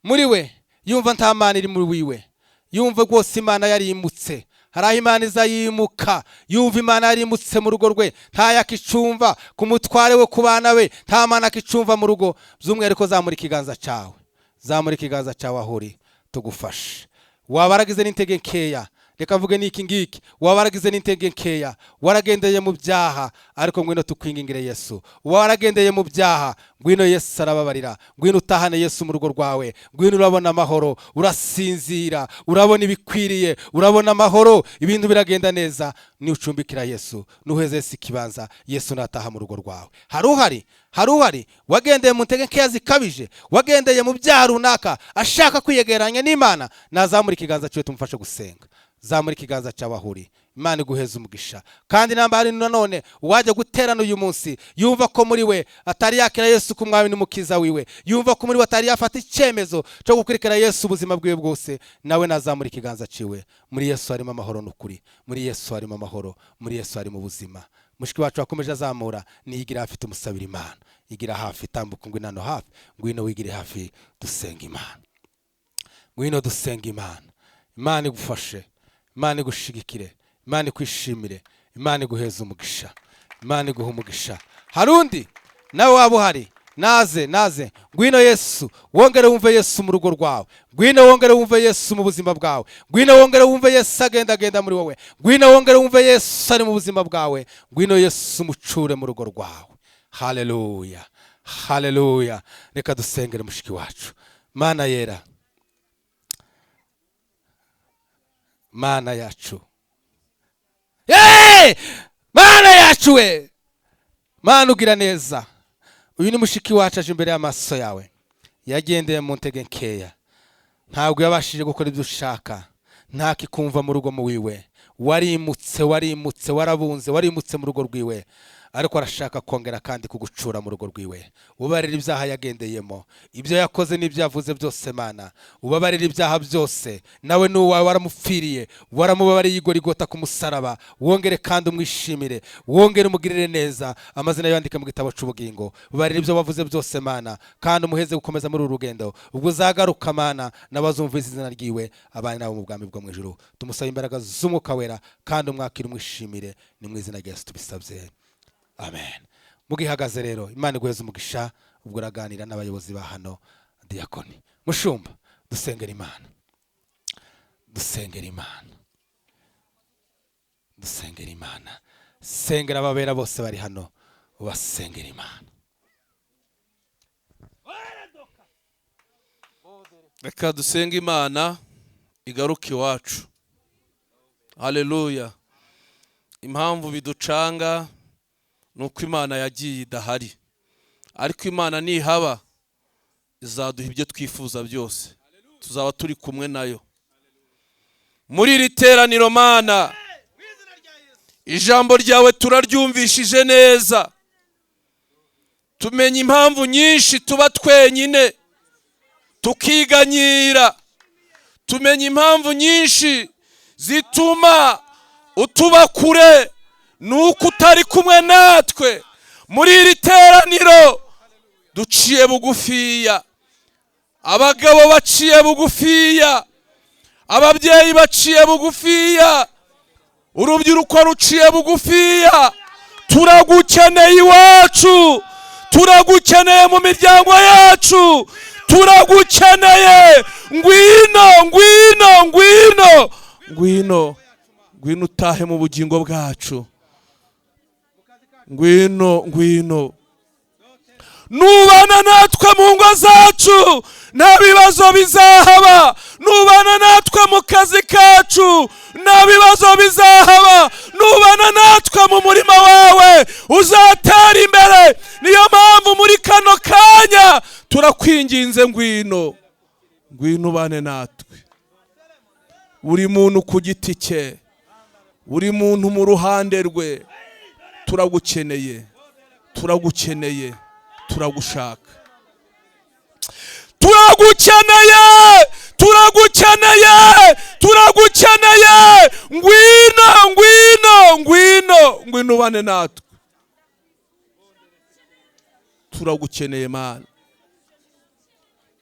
muri we, yumva nta Mana iri muri wiwe, yumva rwose Imana yarimutse, hari aho Imana iza yimuka, yumva Imana yarimutse mu rugo rwe, ntayakicumva ku mutware we, ku bana be, nta Mana akicumva mu rugo by'umwihariko, zamura ikiganza cyawe, zamura ikiganza cyawe aho uri tugufashe. Waba waragize n'intege nkeya. Reka mvuge n'iki ngiki: waba waragize n'intege nkeya, waragendeye mu byaha, ariko ngwino tukwingingire Yesu. Uba waragendeye mu byaha, ngwino, Yesu arababarira. Ngwino utahane Yesu mu rugo rwawe. Ngwino, urabona amahoro, urasinzira, urabona ibikwiriye, urabona amahoro, ibintu biragenda neza. Nucumbikira Yesu, nuheze Yesu ikibanza, Yesu nataha mu rugo rwawe. Hari uhari? Hari uhari wagendeye mu ntege nkeya zikabije, wagendeye mu byaha runaka, ashaka kwiyegeranya n'Imana? Nazamura ikiganza cyiwe tumufashe gusenga. Zamura ikiganza cyawe aho uri. Imana iguheza umugisha. Kandi namba hari nanone uwajya guterana uyu munsi, yumva ko muri we atari yakira Yesu ku Mwami n'Umukiza wiwe, yumva ko muri we atari yafata icyemezo cyo gukurikira Yesu ubuzima bwiwe bwose, nawe nazamura ikiganza ciwe. Muri Yesu harimo amahoro n'ukuri. Muri Yesu harimo amahoro, muri Yesu harimo ubuzima. Mushiki wacu wakomeje azamura, niyigira hafi tumusabira Imana. Igira hafi, tambuka, ngwino hano hafi, ngwino wigire hafi dusenga Imana. Ngwino dusenga Imana. Imana igufashe, Imana igushigikire, Imana ikwishimire, Imana iguheze umugisha, Imana iguha umugisha. Hari undi nawe waba uhari? Naze, naze. Ngwino Yesu, wongere wumve Yesu mu rugo rwawe. Ngwino wongere wumve Yesu mu buzima bwawe. Ngwino wongere wumve Yesu agenda agenda muri wowe. Ngwino wongere wumve Yesu ari mu buzima bwawe. Ngwino Yesu umucure mu rugo rwawe. Haleluya, haleluya. Reka dusengere mushiki wacu. Mana yera, Mana yacu. Hey! Mana yacu we, Mana ugira neza. Uyu ni mushiki wacu, aje imbere y'amaso yawe. Yagendeye mu ntege nkeya, ntabwo yabashije gukora ibyo ushaka, ntakikumva mu rugo mu wiwe. Warimutse, warimutse, warabunze, warimutse mu rugo rwiwe, ariko arashaka kongera kandi kugucura mu rugo rwiwe. Ubabarira ibyaha yagendeyemo, ibyo yakoze n'ibyo yavuze byose. Mana, ubabarira ibyaha byose. Nawe ni uwawe, waramupfiriye, waramubabariye igorigota ku musaraba. Wongere kandi umwishimire, wongere umugirire neza, amazina yandike mu gitabo cy'ubugingo. Ubabarira ibyo wavuze byose, Mana, kandi umuheze gukomeza muri uru rugendo. Ubwo uzagaruka, Mana, n'abazumva izina ryiwe abane nabo mu bwami bwo mu ijuru. Tumusabe imbaraga z'Umwuka Wera, kandi umwakire, umwishimire. Ni mu izina rya Yesu tubisabye, amen. Mugihagaze rero, Imana iguheze umugisha. Ubwo uraganira n'abayobozi ba hano, diyakoni, mushumba. Dusengera Imana, dusengera Imana, dusengera Imana. Sengera ababera bose bari hano, ubasengera Imana. Reka dusenge Imana igaruke iwacu. Haleluya! Impamvu biducanga ni uko Imana yagiye idahari, ariko Imana nihaba izaduha ibyo twifuza byose, tuzaba turi kumwe nayo muri iri teraniro. Mana, ijambo ryawe turaryumvishije neza, tumenya impamvu nyinshi tuba twenyine tukiganyira, tumenya impamvu nyinshi zituma utuba kure, nuko utari kumwe natwe muri iri teraniro. Duciye bugufiya, abagabo baciye bugufiya, ababyeyi baciye bugufiya, urubyiruko ruciye bugufiya. Turagukeneye iwacu, turagukeneye mu miryango yacu, turagukeneye. Ngwino, ngwino, ngwino, ngwino, ngwino utahe mu bugingo bwacu. Ngwino, ngwino. Nubana natwe mu ngo zacu nta bibazo bizahaba. Nubana natwe mu kazi kacu nta bibazo bizahaba. Nubana natwe mu murima wawe uzatera imbere. Niyo mpamvu muri kano kanya turakwinginze, ngwino, ngwino ubane natwe, buri muntu ku giti cye, buri muntu mu ruhande rwe. Turagukeneye, turagukeneye, turagushaka, turagukeneye, turagukeneye, turagukeneye. Ngwino, ngwino, ngwino, ngwino ubane natwe. Turagukeneye, Mana.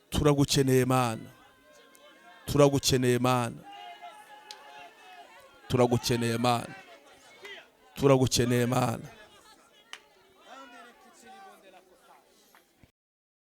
Turagukeneye, Mana. Turagukeneye, Mana. Turagukeneye, Mana. Turagukeneye, Mana.